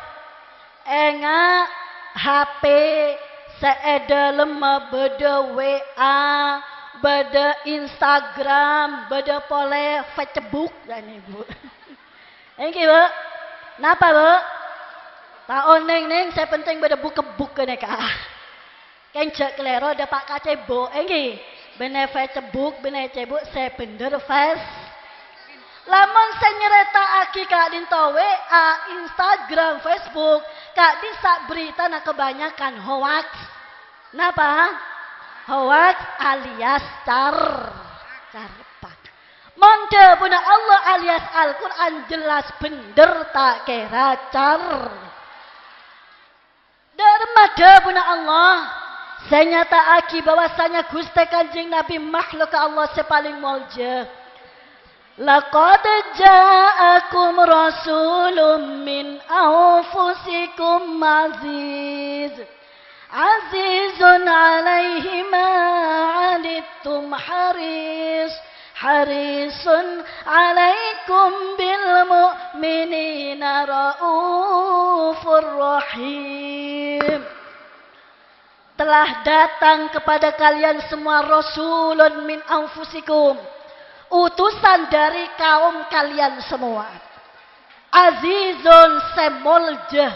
Enga' H P sè è dâlemma bâdâ W A, bâdâ Instagram, bâdâ polè Facebook, jâ' nèka, Bu. Èngghi, Bu. Napa, Bu? Ta' onèng, Nèng, sè pentèng bâdâ buk-kebbuk nèka. Kèng jhâ' kalèro dâpa' ka cèbuk, èngghi. Bânnè Facebook, bânnè cèbuk sè bhendher Face-, lamon sè nyarèta'aghi ka'dinto W A, Instagram, Facebook, ka'dissa' bhâritana kabânnya'an hoaks. Napa? Hoaks alias car-, carpak. Mon dhâbuna Allah alias Al-Qur'an jelas bhendher, ta' kèra car-, Dâ' remma dhâbuna Allah sè nyata'aghi bahwasanya Ghustè Kanjeng Nabi makhlukka Allah sè palèng molja. "Laqad ja'akum rasulun min anfusikum aziz, azizun 'alaihi ma 'anittum haris, harisun 'alaikum bil mu'minina raufur rahim." Telah datang kepada kalian semua rasulun min anfusikum, utusan dari kaum kalian semua. Azizun sè molja,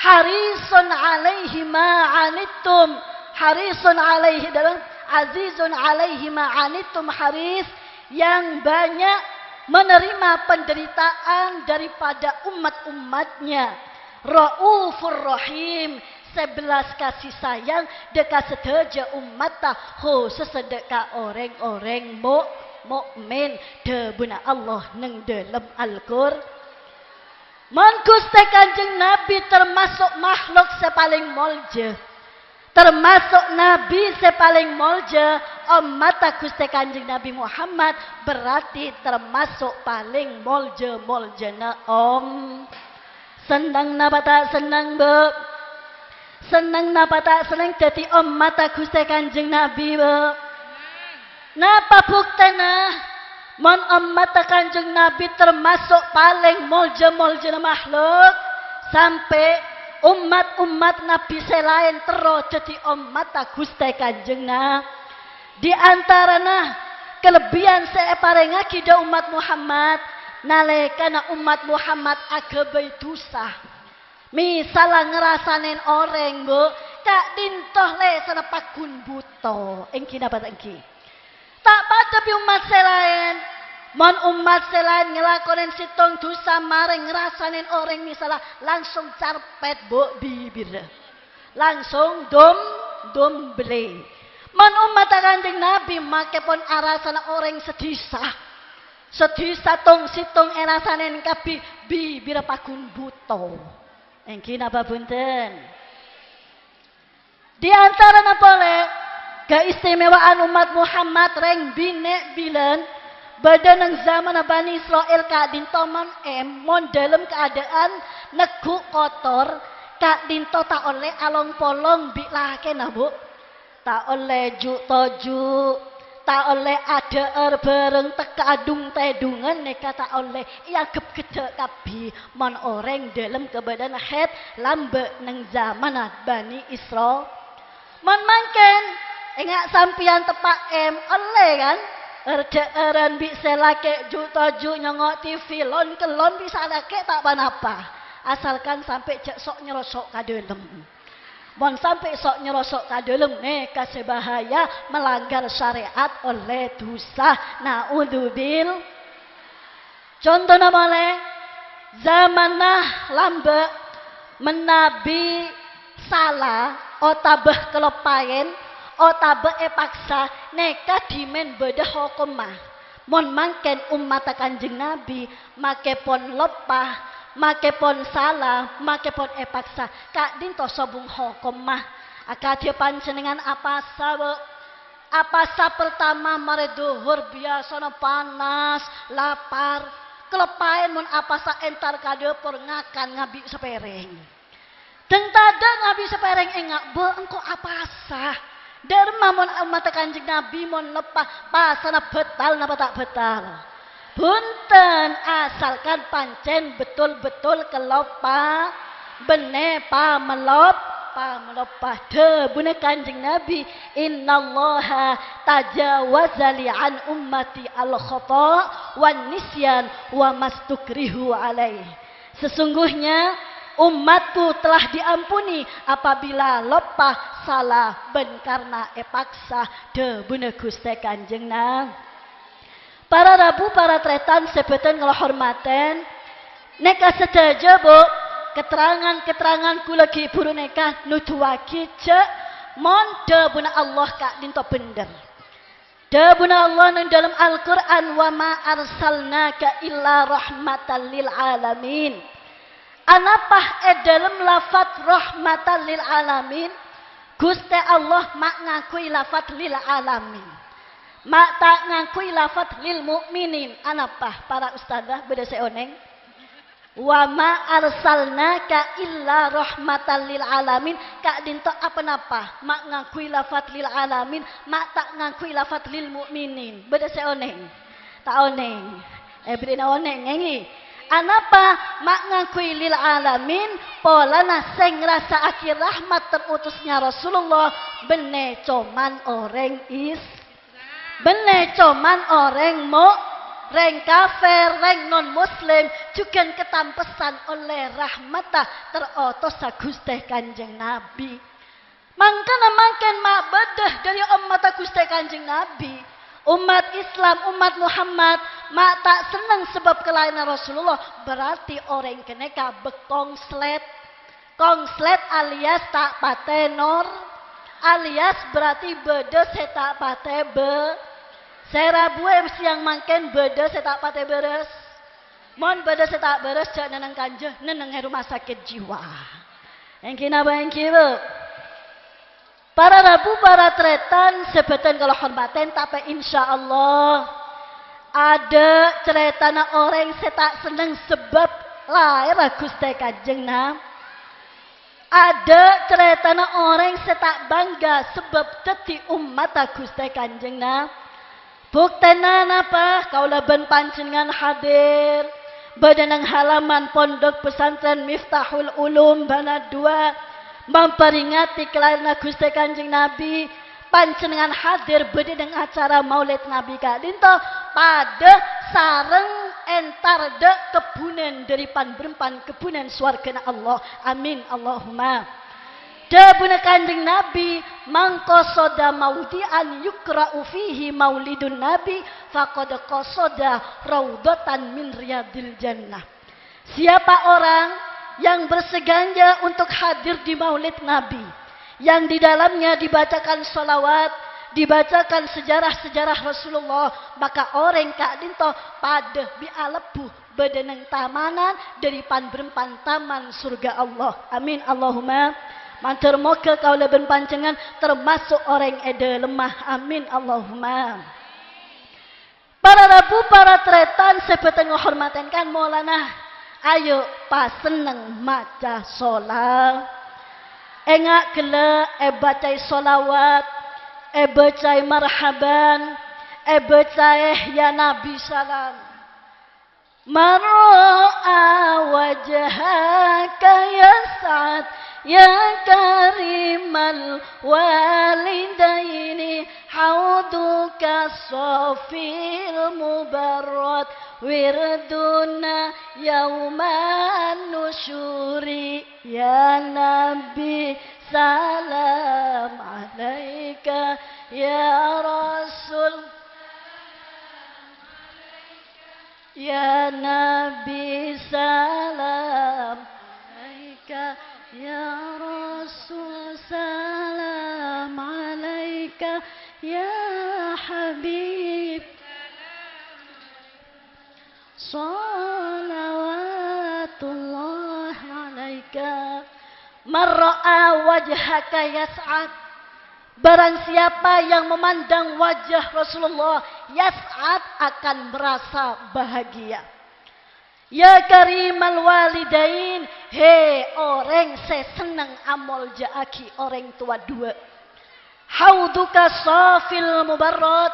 harisun 'alaihi ma 'anittum, harisun 'alaihi dalam azizun 'alaihi ma 'anittum haris, yang banyak menerima penderitaan daripada umat-umatnya. Raufur Rahim, sè bellas kasih sayang dâ' ka sadhâjâ ommatta, khusus dâ' ka orèng-orèng mu-, mukmin, dhâbuna Allah neng dâlem Al-Qur-, Mon Ghustè Kanjeng Nabi termasuk makhluk sè palèng molja, termasuk nabi sè palèng molja, ommatta Ghustè Kanjeng Nabi Muhammad berarti termasuk palèng molja-moljana om-, Senneng napa ta' senneng, Bu? Senneng napa ta' senneng dhâddhi ommatta Ghustè Kanjeng Nabi, Bu? Napa buktèna? Mon ommatta Kanjeng Nabi termasuk palèng molja-moljana makhluk, sampè' ommat-ommat nabi sè laèn terro dhâddhi ommatta Ghustè Kanjeng Na-, Di antarana kalebbiyan sè èparèngaghi dâ' ommat Muhammad, nalèkana ommat Muhammad aghâbây dhusa. Misalla ngarasanè orèng, Bu, ka'dinto lèsanna paggun bhuto. Èngghi napa ta' èngghi? Ta' padâ bi' ommat sè laèn. Mon ommat sè laèn ngalakonè sèttong dhusa marè ngarasanè orèng misalla, langsung carpèt, Bu, bibirra. Langsung dom-, dombellè. Mon ommatta Kanjeng Nabi makè pon arasana orèng sadhisa. Sadhisa tong-sèttong èrasanè kabbhi bibirra paggun bhuto. Èngghi napa bhunten? Di antarana polè, kaistimewaan ommat Muhammad rèng binè' bilân bâdâ neng zamanna Bani Isra'il ka'dinto mon èm-, mon dâlem kaadâ'ân neggu' kotor, ka'dinto ta' ollè along-polong bi' lakèna, Bu. Ta' ollè ju'-toju', ta' ollè adhâ'âr bhâreng tekka adhung-tèdhungan nèka ta' ollè, èangghep ghedda' kabbhi mon orèng dâlem kabâdâ'ân haid lambâ' neng zamanna Bani Isra-, Mon mangkèn, enga' sampèyan teppa' èm, ollè, kan? Ardhâ'ârân bi' sè lakè' ju'-toju' nyongngo' T V, lon-kellon bi' sè lakè' ta' pa-napa, asalkan sampè' jhâ' so'-nyèroso' ka dâlem. Mon sampè' so'-nyèroso' ka dâlem, nèka sè bahaya, melanggar syariat, ollè dhusa. Na'udzubil-, Contona polè, zamanna lambâ', manabi sala otabâ kaloppaèn otabâ èpaksa, nèka dhimèn bâdâ hokomma. Mon mangkèn ommatta Kanjeng Nabi, makè pon loppa, makè pon sala, makè pon èpaksa, ka'dinto sobung hokomma. Akadhi panjhennengngan apasa, Bu'. Apasa pertama marè dhuhur biyasana panas, lapar. Kaloppaèn mon apasa entar ka dhâpor ngakan ngabi' sapèrèng. Dhâng tadâ' ngabi' sapèrèng enga', Bu', engko' apasa. Dâremma mon ommatta Kanjeng Nabi mon loppa, pasana bâtal napa ta' bâtal? Bhunten, asalkan pancèn betul-betul kaloppa, bânnè pamalop-, pamaloppa. Dhâbuna Kanjeng Nabi, "Innallaha tajawaza li an ummati al-khata' wan nisyan wa mastukrihu alaih." Sesungguhnya, umatku telah diampuni apabila loppa, sala, bân karna èpaksa, dhâbuna Ghustè Kanjeng Nabi. Para rabu, para tarètan sè bhâdhân kaulâ hormatè, nèka sadhâjâ, Bu', keterangan-keterangan kaulâ ghi' bhuru nèka nuduwaghi jâ' mon dhâbuna Allah ka'dinto bhendher. Dhâbuna Allah neng dâlem Al-Qur'an, "Wa ma arsalnaka illa rahmatan lil alamin." Anapa è dâlem lafat rahmatan lil alamin, Ghustè Allah ma' ngangghuy lafat lil alamin? Ma' ta' ngangghuy lafat lil mu'minin. Anapa, para ustadzah, bâdâ sè onèng? "Wa ma arsalnaka illa rahmatan lil alamin." Ka'dinto aponapa ma' ngangghuy lafat lil alamin, ma' ta' ngangghuy lafat lil mu'minin? Bâdâ sè onèng? Ta' onèng. Èberri'na onèng, ènggi. Anapa ma' ngangghuy lil alamin? Polana sè ngrasa'aghi rahmat terutusnya Rasulullah bânnè coma orèng Is-, Bânnè coma orèng mo-, rèng kafir, rèng non-muslim, jhughân katampesan ollè rahmatta terutussa Ghustè Kanjeng Nabi. Mangkana mangkèn ma' bâdâ dâri ommatta Ghustè Kanjeng Nabi. Ommat Islam, ommat Muhammad, ma' ta' senneng sabâb kalaènna Rasulullah, berarti orèng ghânèka bâ-, kongslèt. Kongslèt alias ta' patè nor-, alias berarti bâdâ sè ta' patè bâ-, sè rabuè sèyang mangkèn bâdâ sè ta' patè bârâs. Mon bâdâ sè ta' bârâs, jhâ' nenneng kanja, nenneng è rumah sakit jiwa. Ènggi napa ènggi, Bu'? Para rabu, para tarètan sè bhâdhân kaulâ hormatè, tapè insyaallah adâ' carètana orèng sè ta' senneng sabâb laèrra Ghustè Kanjeng Nabi. Adâ' carètana orèng sè ta' bangga sabâb dhâddhi ommatta Ghustè Kanjeng Nabi. Buktèna napa? Kaulâ bân panjhennengngan hadir bâdâ neng halaman Pondok Pesantren Miftahul Ulum Banaddua, mamperingati kalaèranna Ghustè Kanjeng Nabi. Panjhennengngan hadir bâdâ neng acara Maulid Nabi ka'dinto, padâ sareng entar dâ' kebbhunan dâri pan-bârâmpan kebbhunan sowarghâna Allah. Amin, Allahumma. Dhâbuna Kanjeng Nabi, "Man qasada maudhi'an yuqra'u fihi maulidun Nabi, faqad qasada raudhatan min riyadil jannah." Siapa orang yang berseganja untuk hadir di Maulid Nabi, yang di dalamnya dibacakan sholawat, dibacakan sejarah-sejarah Rasulullah, maka orèng ka'dinto padâ bi' alebbhu bâdâ neng tamanan dâri pan-bârâmpan taman surga Allah. Amin, Allahumma. Mandhâr moghâ kaulâ bân panjhennengngan termasuk orèng è dâlemma. Amin, Allahumma. Para rabu, para tarètan sè bhâdhân ngahormatè kan molana, ayo pasenneng maca sholawat. Enga' ghellâ' èbâcaè sholawat, èbâcaè marhaban, èbâcaè ya Nabi salam. Man ra'a wajhaka yas'ad ya karimal walidaini, hauduka safil mubarrad wirduna yauman nusyuri. Ya Nabi salam alaika, ya Rasul. Ya Nabi salam alaika, ya Rasul salam alaika, ya Habib. Shalawatullah alaika. Marra'a wajhaka yas'ad. Barang siapa yang memandang wajah Rasulullah, yas'ad, akan merasa bahagia. Ya karimal walidain, he orèng sè senneng amolja'aghi orèng towa duwâ'. Haudhuka shafil mubarrad,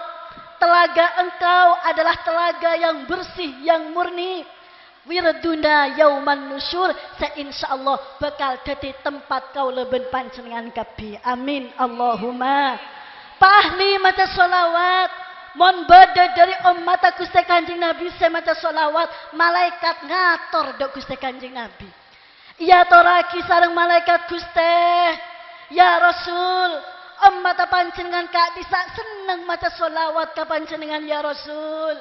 telaga engkau adalah telaga yang bersih, yang murni. Wirduna yauman nusyur, sè insyaallah bhâkal dhâddhi tempat kaulâ bân panjhennengngan kabbhi. Amin, Allahumma. Pa' ahli maca shalawat, mon bâdâ dhâri ommatta Ghustè Kanjeng Nabbhi sè maca shalawat, malaèkat ngator dâ' Ghustè Kanjeng Nabbhi. Èyatorraghi sareng malaèkat, "Ghustè, ya Rasul, ommatta panjhennengngan ka'dhissa' senneng maca shalawat ka panjhennengngan, ya Rasul.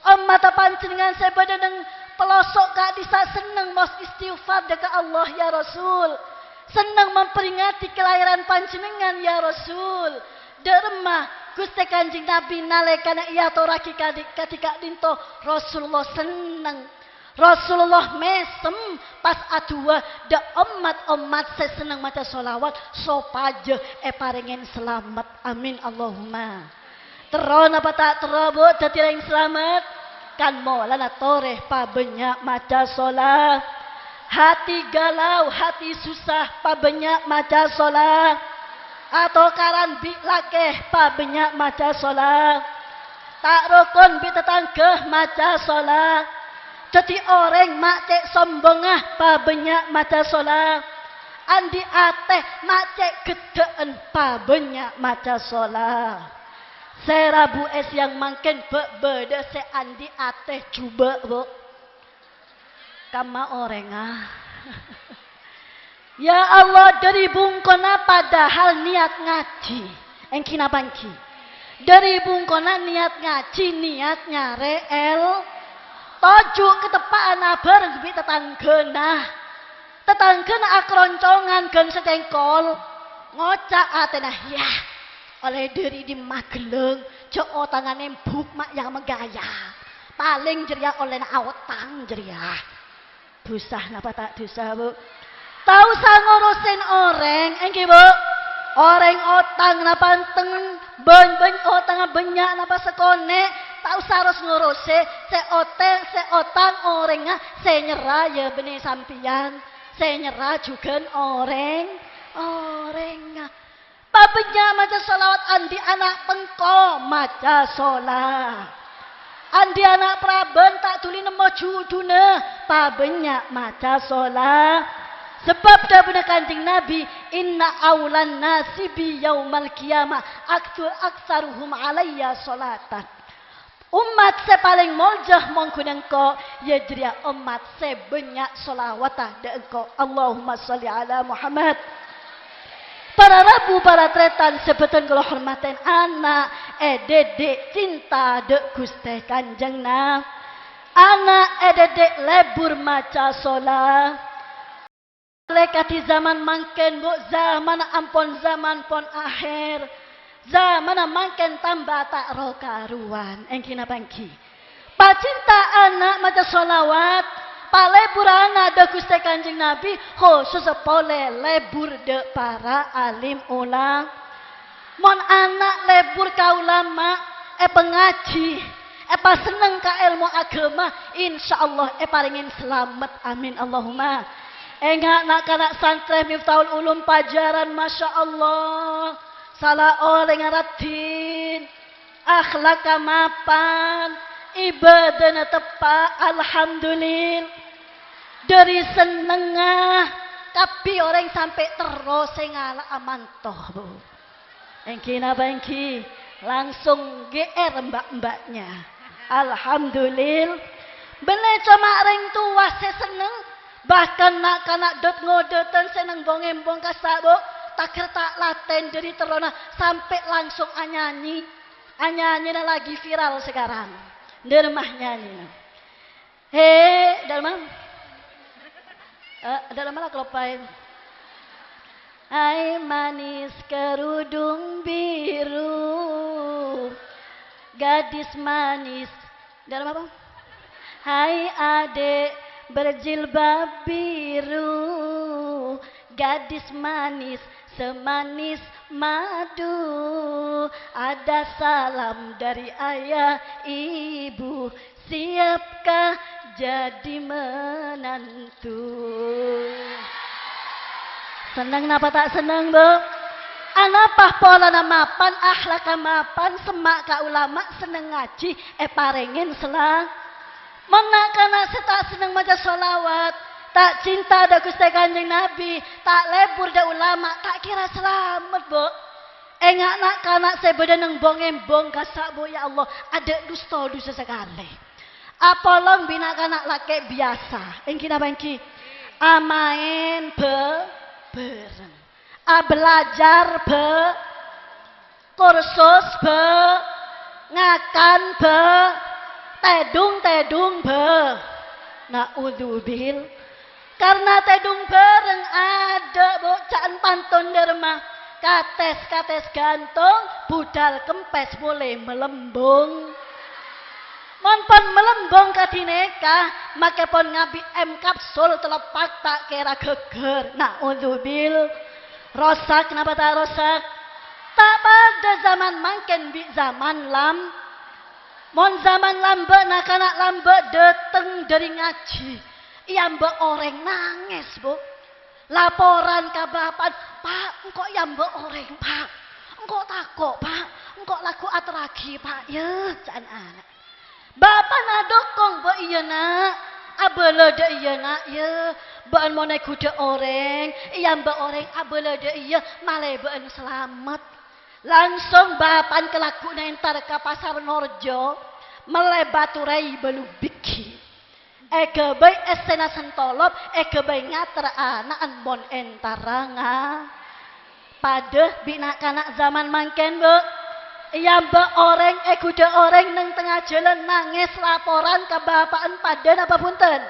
Ommatta panjhennengngan sè bâdâ neng pelosok ka'dhissa' senneng maos istighfar dâ' ka Allah, ya Rasul. Senneng memperingati kelahiran panjhennengngan, ya Rasul." Dâ' remma Ghustè Kanjeng Nabbhi nalèkana èyatorraghi kadhi-, kadhi ka'dhinto, Rasulullah senneng. Rasulullah mèsem pas adu'a dâ' ommat-ommat sè senneng maca shalawat sopajâ èparèngè salamet. Amin, Allahumma. Terro napa ta' terro, Bu, dhâddhi rèng salamet? Kan molana torè pabânnya' maca shala-, hati galau, hati susah, pabânnya' maca shala-, atokaran bi' lakè, pabânnya' maca shala-, ta' rokon bi' tatangghâ, maca shala-, dhâddhi orèng ma' cè' sombongnga, pabânnya' maca shala-, andi' atè ma' cè' ghedhâ'ân, pabânnya' maca shala-. Sè rabu è sèyang mangkèn bâ-, bâdâ sè andi' atè jhubâ', Bu. Kamma orèngnga. Ya Allah, dhâri bungkona padahal niat ngajhi. Èngghi napa èngghi? Dhâri bungkona niat ngajhi, niat nyarè èl-, toju' ka teppa'an abhâreng bi' tatangghâna. Tatangghâna akroncongan ghân sè cèngkol, ngoca' atèna, "Yah, ollè dhâri dimma ghellâng, jhâ' otangnga nèmbhuk ma' ya-, magaya. Palèng jârèya ollèna aotang jârèya." Dhusa napa ta' dhusa, Bu? Ta' osa ngorosin orèng, èngghi, Bu? Orèng otangnga panten, bân-, bân-, otangnga bânnya' napa sakonè', ta' osa ros-ngorosè. Sè otè-, sè otang orèngnga, sè nyerra ya bânnè sampèyan. Sè nyerra jhughân orèng, orèngnga. Pabânnya' maca shalawat, andi' ana' pengko maca shala-. Andi' ana' paraban ta' dhuli nemmo juduna, pabânnya' maca shala-. Sabâb dhâbuna Kanjeng Nabi, "Inna aulan nasi bi yaumal qiyamah aktsu-, aktsaruhum alayya shalatan." Ommat sè palèng molja mongghu engko', ya jârèya ommat sè bânnya' shalawatta dâ' engko'. Allahumma shalli ala Muhammad. Para rabu, para tarètan sè bhâdhân kaulâ hormatè, ana' èdhidhi' cinta dâ' Ghustè Kanjeng Na-, ana' èdhidhi' lebur maca shala-. Ollè kadhi zaman mangkèn, Bu, zamanna ampon zaman pon ahèr. Zamanna mangkèn tamba ta' ro-karowan. Èngghi napa èngghi? Pacinta ana' maca shalawat, palebur ana' dâ' Ghustè Kanjeng Nabi, khusus polè lebur dâ' para alim ulama. Mon ana' lebur ka ulama, èpangajhi, èpasenneng ka èlmo aghâma, insyaallah èparèngè salamet. Amin, Allahumma. Enga' na'-kana' santrè Miftahul Ulum Pajaran, masyaallah. Sala orèngnga raddhin, akhlakka mapan, ibadana teppa', alhamdulillah. Dhâri sennengnga, kabbhi orèng sampè' terro sè ngala'a manto, Bu. Èngghi napa èngghi? Langsung G R mbak-mbaknya. Alhamdulillah. Bânnè coma rèng towa sè senneng, bahkan na'-kana' dot-ngodâtân sè neng bong-embong kassa', Bu, taghâr ta' latèn dhâri terrona sampè' langsung anyanyi. Anyanyina lagi viral sekarang. Dâremma nyanyina. He, dâremma. Eh, dâremma la kaloppaè. Hai manis kerudung biru, gadis manis. Dâremma apa? Hai adik berjilbab biru, gadis manis semanis madu, ada salam dari ayah ibu, siapkah jadi menantu? Senneng napa ta' senneng, Bu? Anapa polana mapan, akhlakka mapan, semma' ka ulama, senneng ngaji, èparèngè sela-, Mon na'-kana' sè ta' senneng maca shalawat, ta' cinta dâ' Ghustè Kanjeng Nabi, ta' lebur dâ' ulama, ta' kèra salamet, Bu. Enga' na'-kana' sè bâdâ neng bong-embong kassa', Bu, ya Allah, adâ' dusta dhusa sakalè. Apolong bi' na'-kana' lakè' biyasa, èngghi napa èngghi? Amaèn bâ-, bhâreng. Abhâlâjhâr bâ-, Kursus, bâ. Ngakan, bâ. Tèdung-tèdung, bâ. Na'udzubil-, karna tèdung bhâreng adâ', Bu, ca'na pantun dâ' remma. Kates-kates ghântong, budhâl kempès polè malembung. Mon pon malembung kadhi nèka, makè pon ngabi M kapsul tello pak ta' kèra ghâgghâr. Na'udzubil-, Rosak napa ta' rosak? Ta' padâ zaman mangkèn bi' zaman lam-, mon zaman lambâ' na'-kana' lambâ' dâteng dâri ngajhi, èambâ' orèng nangès, Bu. Laporan ka bapa'na, "Pa', engko' èambâ' orèng, Pa'. Engko' tako', Pa'. Engko' lagghu' aterraghi, Pa', yâ," ca'na ana'. Bapa'na adhukung, "Bâ' iyâ, Na'. Abâlâ dâ' iyâ, Na', yâ. Bâ'na mon èghudhâ orèng, èambâ' orèng, abâlâ dâ' iyâ, malè bâ'na salamet." Langsung bapa'na kalagghu'na èntar ka Pasar Norjo, mellè batu rèi bâlu bigghi. Èghâbây essèna santolop, èghâbây ngater ana'na mon èntarra nga-, Padâ bi' na'-kana' zaman mangkèn, Bu. Èambâ' orèng, èghudhâ orèng neng tengnga jhâlân, nangès laporan ka bapa'na, padâ napa bhunten?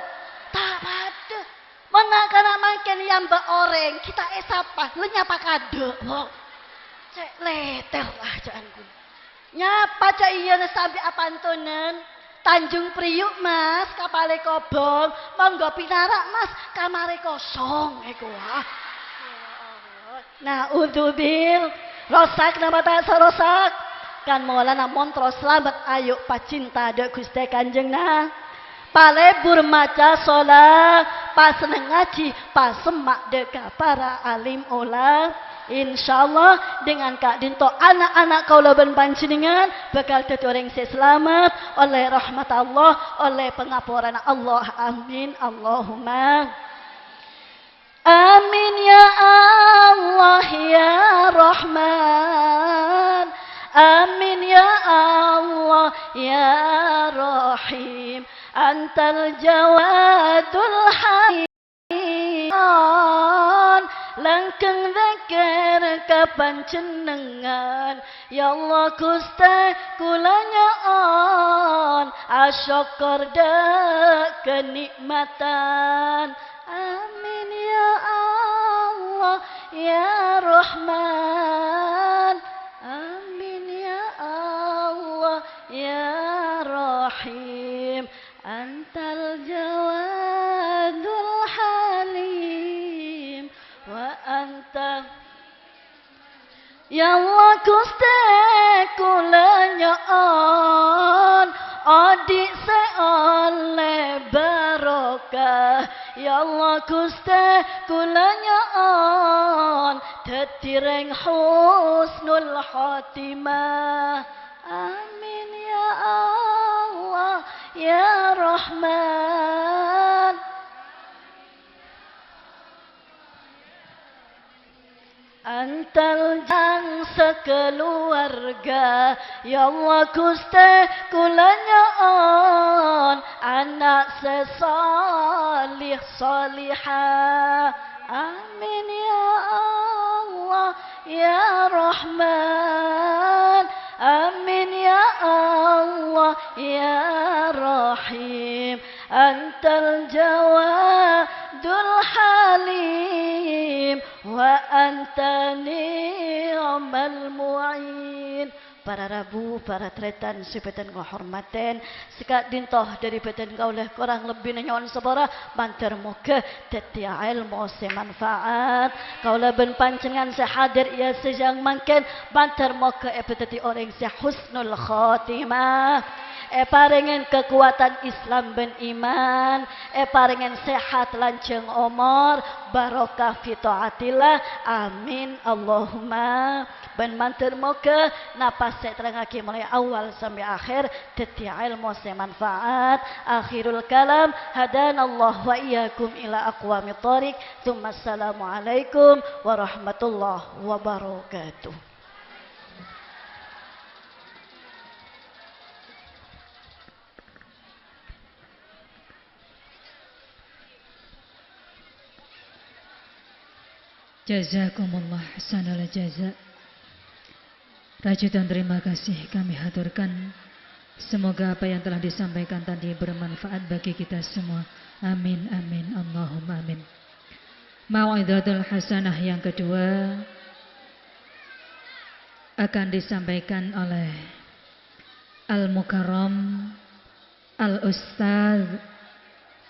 Ta' padâ. Mon na'-kana' mangkèn èambâ' orèng, ghi' ta' èsapa, la nyapa kadâ', Bu. Cè' lètèr, la, ca'na ghun. Nyapa ca' iyâna sambi apantonan, "Tanjung Priuk, Mas, ka Palèkobong. Monggo pinara', Mas, kamarè kosong," èkowa. Na'udzubil-, rosak napa ta' sarosak? Kan molana mon terro salamet, ayo pacinta dâ' Ghustè Kanjeng Na-, Palebur maca sola, pasenneng ngaji, pasemma' dâ' ka para alim ola. Insyaallah, dengan ka'dinto ana'-ana' kaulâ bân panjhennengngan bhâkal dhâddhi orèng sè salamet, ollè rahmat Allah, ollè pangaporana Allah. Amin. Allahumma. Amin ya Allah ya Rahman. Amin ya Allah ya Rahim. Antal Jawadul Halim. Langkeng dzikir ka Panjhennengngan. Ya Allah Ghustè, kulâ nyo'on, asokkor dâ' kanè'matan. Amin ya Allah ya Rahman. Amin ya Allah ya Rahim. Antal Jawadul Halim wa anta. Ya Allah Ghustè, kulâ nyo'on, odi' sè ollè barokah. Ya Allah Ghustè, kulâ nyo'on, dhâddhi rèng husnul khotimah. Amin ya Allah ya Rahman. Antal jang sakaluwarga, ya Allah Ghustè, kulâ nyo'on ana' sè salih salihah. Amin ya Allah ya Rahman. Amin ya Allah ya Rahim. Antal Jawadul Halim wa anta ni'mal mu'in. Para rabu, para tarètan sè bâdhân ngohormadhi, sè ka'dinto dhâri bâdhân kaulâ korang lebbina nyo'on sapora, mandhâr moghâ dhâddhiyâ èlmo sè manfaat. Kaulâ bân panjhennengngan sè hadir è sèjjhân mangkèn, mandhâr moghâ èpadhâddhi orèng sè husnul khotimah, èparèngè kakowadhân Islam bân iman, èparèngè sehat lanjhâng omor, barokah fi thaatillah. Amin, Allahumma. Bân mandhâr moghâ napas sè èterrangngaghi molaè awal sampè' akhèr dhâddhiyâ èlmo sè manfaat. Akhirul kalam, hadanallah wa iyyakum ila aqwamit thoriq. Tsumma assalamualaikum warahmatullahi wabarakatuh. Jazakumullah ahsanal jaza. Rajutan terima kasih kami haturkan. Semoga apa yang telah disampaikan tadi bermanfaat bagi kita semua. Amin, amin, Allahumma amin. Mau'izatul hasanah yang kedua akan disampaikan oleh Al-Mukarram Al-Ustadz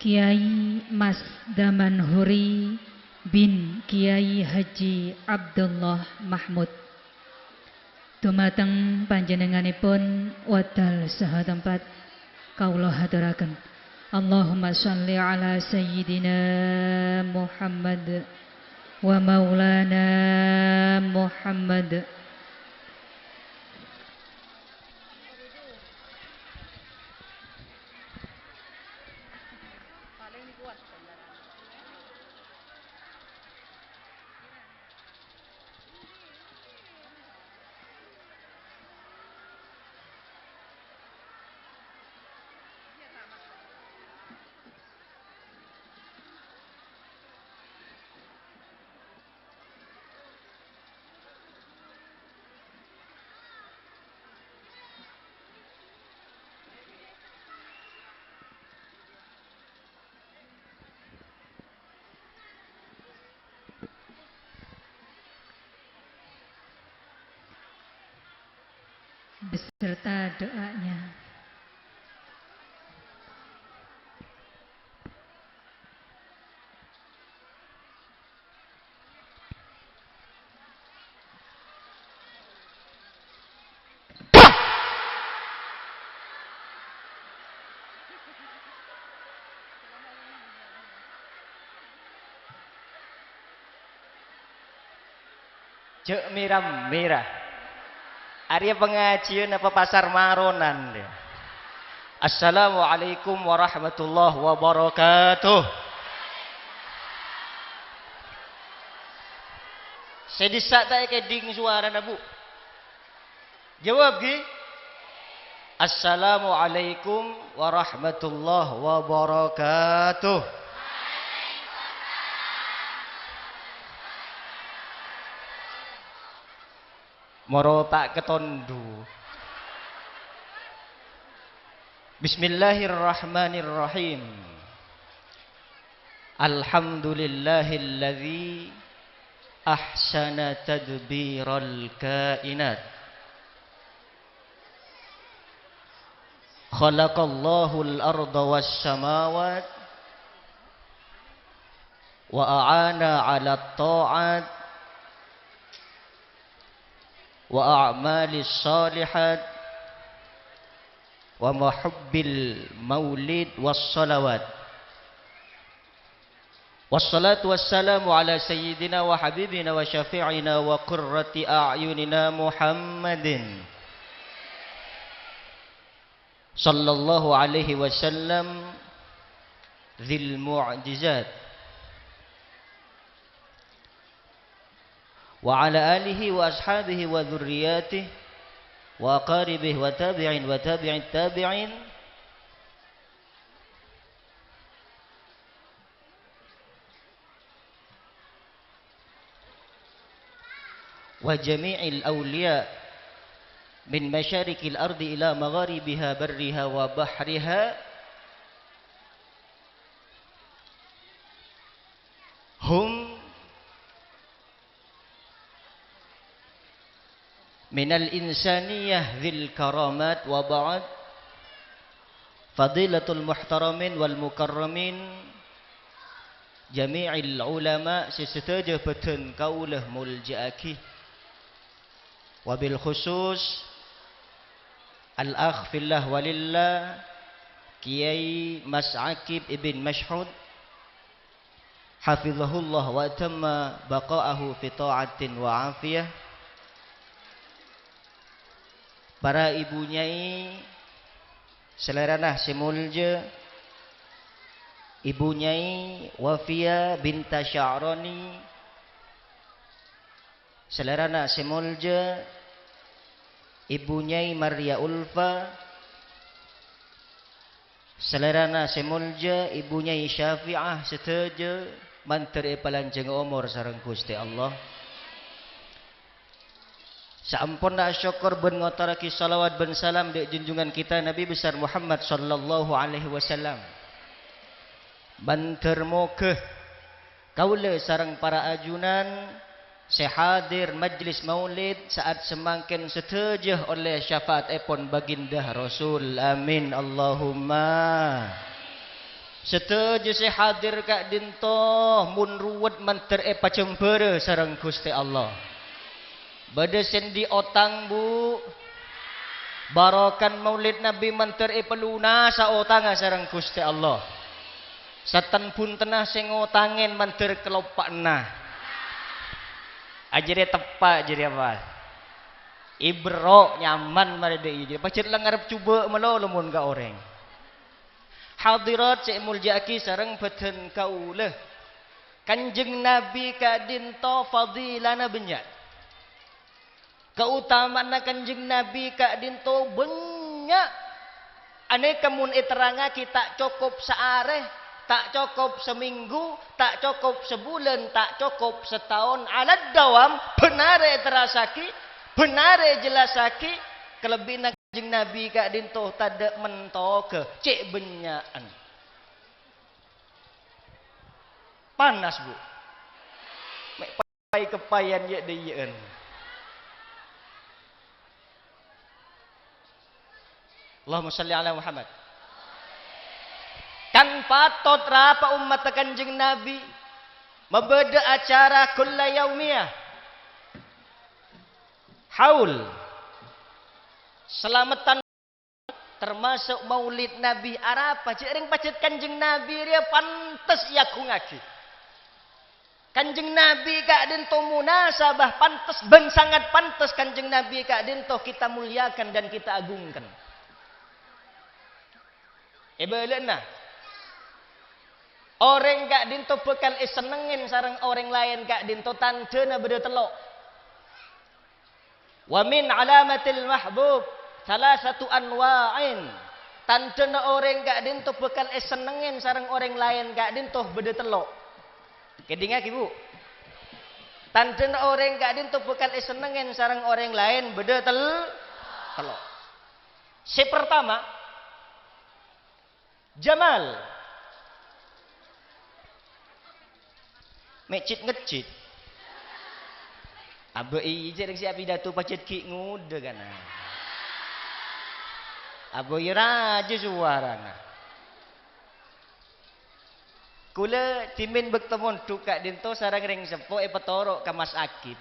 Kiai Mas Damanhuri bin Kiai Haji Abdullah Mahmud. Dumateng panjhennengnganèpon wekdal saha tempat, kaulâ haturaken. Allahumma shalli ala Sayyidina Muhammad wa maulana Muhammad. Beserta doanya. Jhâ' mèra-mèra. Arèya pangajhiyân apa pasar maronan, ya? Assalamualaikum warahmatullahi wabarakatuh. Sè dissa' ta' èkèdhing sowarana, Bu? Jawab, ghi? Assalamualaikum warahmatullahi wabarakatuh. Moro ta' katondu. Bismillahirrahmanirrahim. Alhamdulillahilladzi ahsana tadbiral kainat. Khalaqallahul arda was samawat wa a'ana 'alat tha'at wa a'malis shalihat wa mahubbil maulid was shalawat. Wassalatu wassalamu ala sayyidina wa habibina wa syafi'ina wa qurrati a'yunina Muhammadin sallallahu alaihi wasallam dzil mu'jizat. Wa ala alihi wa ashabihi wa dzurriyyatihi wa aqaribihi wa tabi'in wa tabi'it tabi'in wa jami'il auliya min masyariqil ardi ila magharibiha barriha wa bahriha, hum Minal insaniyah dzil karamat wa ba'd, fadilatul muhtaramin wal mukarramin, jami'il ulama sè sadhâjâ bâdhân kaulâ molja'aghi. Wabil khusus, al-akh fillah walillah, Kiai Mas Aqib ibn Masyhud, hafizahullah wa tamma baqa'ahu fi ta'atin wa afiyah. Para ibu nyai, salèrana sè molja, Ibu Nyai Wafia binta Sya'rani, salèrana sè molja, Ibu Nyai Maria Ulfa, salèrana sè molja, Ibu Nyai Syafi'ah, sadhâjâ mandhâr èpalanjhânga omor sareng Ghustè Allah. Saamponna asokkor bân ngotorraghi shalawat bân salam dâ' junjungan kita Nabi besar Muhammad sallallahu alaihi wasallam. Mandhâr moghâ kaulâ sareng para ajunan sè hadir majlis maulid sa'at samangkèn sadhâjâ ollè syafaatèpon Baginda Rasul. Amin, Allahumma. Sadhâjâ sè hadir ka'dinto mon ruwet mandhâr èpajembhârâ sareng Ghustè Allah. Bâdâ sè andi' otang, Bu? Barokan Maulid Nabi mandhâr èpalunasa otangnga sareng Ghustè Allah. Saten-bhuntenna sè ngotangè mandhâr kaloppa'anna. Ajârè teppa' jârèya, Pak. Èberro' nyaman marè dâ' iyâ jârèya. Pajhât la ngarep jhubâ' malolo mon ka orèng. Hadirat sè èmolja'aghi sareng bâdhân kaulâ. Kanjeng Nabi ka'dinto fadilana bânnya'. Kaotama'anna Kanjeng Nabi ka'dinto bânnya'. Anèka mon èterrangngaghi ta' cokop saarè, ta' cokop samènggu, ta' cokop sabulân, ta' cokop sataon. Alad dawam, bân arè èterrasaghi, bân arè èjellassaghi, kalebbiyânna Kanjeng Nabi ka'dinto tadâ' mentoghâ, cè' bânnya'an. Panas, Bu. Mè' pay-keppayân yâ'-dâyyâ'ân. Allahumma shalli ala Muhammad. Kan patot rapa ommatta Kanjeng Nabi mabâdâ acara kulla yaumiyah. Haul. Salameddhân termasuk Maulid Nabi arapa? Jhâ' rèng pajhât Kanjeng Nabi rèya pantes èagungngaghi. Kanjeng Nabi ka'dinto munasabah pantes bân sangat pantes Kanjeng Nabi ka'dinto kita muliakan dan kita agungkan. È bâlâna, orèng ka'dinto bhâkal èsennengngè sareng orèng laèn ka'dinto tandhâna bâdâ tello'. Wa min alamatil mahbub salasatu anwa'in. Tandhâna orèng ka'dinto bhâkal èsennengngè sareng orèng laèn ka'dinto bâdâ tello'. Kèdingngaghi, Bu. Tandhâna orèng ka'dinto bhâkal èsennengngè sareng orèng laèn bâdâ tel-, tello'. Sè partama, Jamal. Mè' cit-ngecit. Abâ iyâ jâ' rèng sè apidato pajhât ghi' ngodâ kana. Abâ iyâ rajâ sowarana. Kaulâ dhimèn bâkto mondhuk ka'dinto sareng rèng seppo èpatoro' ka Mas Agib.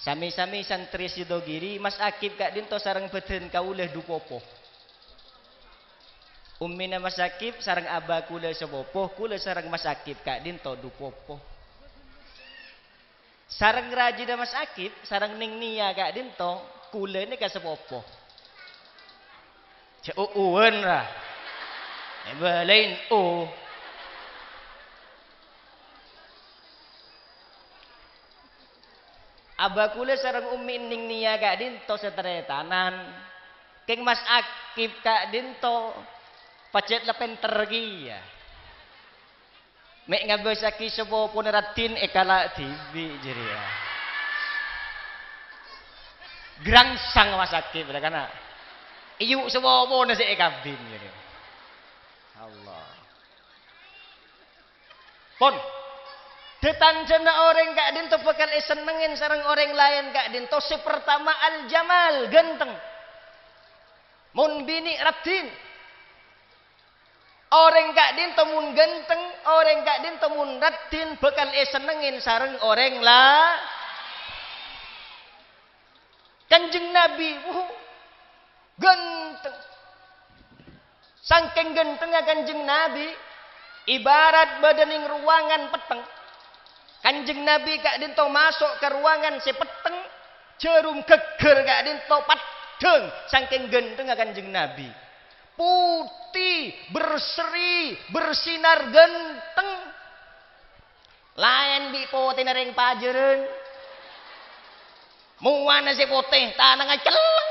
Sami-sami santrè Sidogiri, Mas Agib ka'dinto sareng bâdhân kaulâ du popo. Ummina Mas Agib sareng abâ kaulâ sapopo, kaulâ sareng Mas Agib ka'dinto du popo. Sareng rajina Mas Agib, sareng Neng Nia ka'dinto, kaulâ nèka sapopo. Jhâ' u-uwân, ra. Èbâlâi, u. Abâ kaulâ sareng Ummi Neng Nia ka'dinto sataretanan. Kèng Mas Akib ka'dinto pajhât la pènter kèya. Mè' ngabâsaghi sapopona raddhin èkala' dhibi' jârèya. Grangsang Mas Akib, ra kana'. Èyu' sapopona sè èkabin jârèya. Allah. Pon. Dhâ-tandhâna orèng ka'dinto bhâkal èsennengngè sareng orèng laèn ka'dinto, sè partama al-jamal, ghânteng. Mon binè' raddhin. Orèng ka'dinto mon ghânteng, orèng ka'dinto mon raddhin bhâkal èsennengngè sareng orèng la-, Kanjeng Nabi, wuh, ghânteng. Sangkèng ghântengnga Kanjeng Nabi, ibarat bâdâ neng ruangan petteng. Kanjeng Nabi ka'dinto maso' ka ruangan sè petteng, jhârum ghâgghâr ka'dinto paddhâng, sangkèng ghântengnga Kanjeng Nabi. Putih, berseri, bersinar, ghânteng. Laèn bi' potèna rèng Pajhârân. Mowana sè potè, tanangnga celleng.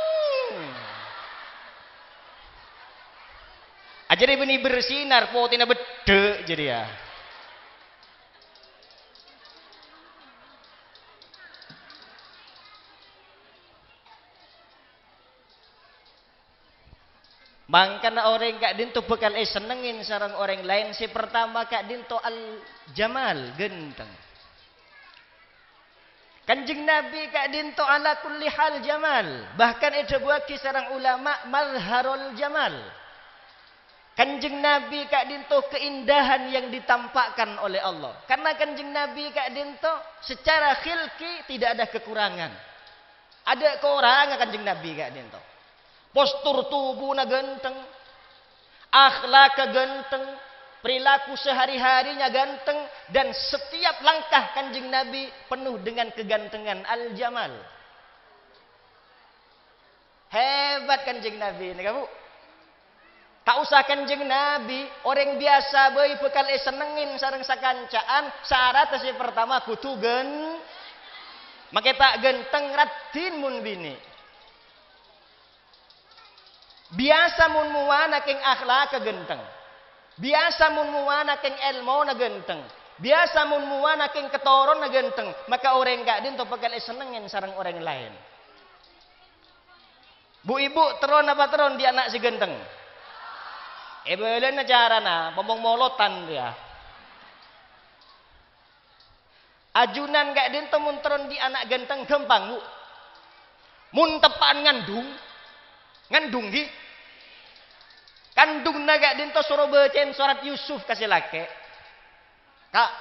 Ajâriyâ bânnè bersinar, potèna beddhâ' jâriyâ. Mangkana orèng ka'dinto bhâkal èsennengngè sareng orèng laèn. Sè partama ka'dinto al-jamal, ghânteng. Kanjeng Nabi ka'dinto ala kulli hal jamal, bahkan èdhâbuwâghi sareng ulama mazharul jamal. Kanjeng Nabi ka'dinto keindahan yang ditampakkan oleh Allah. Karena Kanjeng Nabi ka'dinto secara khilqi tidak ada kekurangan. Adâ' korangnga Kanjeng Nabi ka'dinto. Postur tubuna ghânteng, akhlakka ghânteng, perilaku sehari-harinya ganteng, dan setiap langkah Kanjeng Nabi penuh dengan kegantengan, al-jamal. Hebat Kanjeng Nabi, nèka, Bu. Ta' osa Kanjeng Nabi, orèng biyasa bhâi bhâkal èsennengngè sareng sakanca'an, saradhâ sè partama kodhu ghân-, makè ta' ghânteng raddhin mon binè'. Biyasa mon mowana kèng akhlakka ghânteng. Biyasa mon mowana kèng èlmona ghânteng. Biyasa mon mowana kèng katoronanna ghânteng, maka orèng ka'dinto bhâkal èsennengngè sareng orèng laèn. Bu'-ibu' terro napa terro andi' ana' sè ghânteng? Èbâlâna carana, pong-pong molotan rèya. Ajunan ka'dinto mon terro andi' ana' ghânteng ghâmpang, Bu. Mon teppa'an ngandung, ngandung, ghi. Kandungnga ka'dinto soro bâca'in sorat Yusuf ka sè lakè'. "Ka',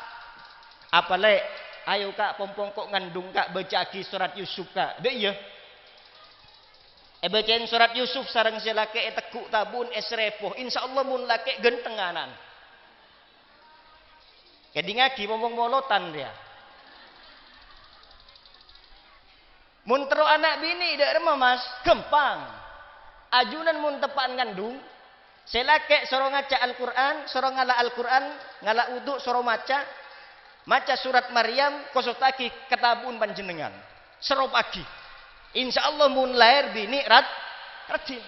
apa, Lè'? Ayo, Ka', pong-pong ko' ngandung, Ka', bâca'aghi sorat Yusuf, Ka'." "Dâ' iyâ." Èbâca'in sorat Yusuf sareng sè lakè' ètegghu' tabu'un èsrèpo. Insyaallah mon lakè' ghânteng ana'na. Kèdingngaghi, pong-pong molotan rèya. Mon terro ana' binè' dâ' remma, Mas, ghâmpang. Ajunan mon teppa'an ngandung, sè lakè' soro ngaca Al-Qur'an, soro ngala' Al-Qur'an, ngala' wudu', soro maca, maca sorat Maryam, kosottaghi ka tabu'un panjhennengngan. Sèropa'aghi. Insyaallah mon laèr binè' rad-, raddhin.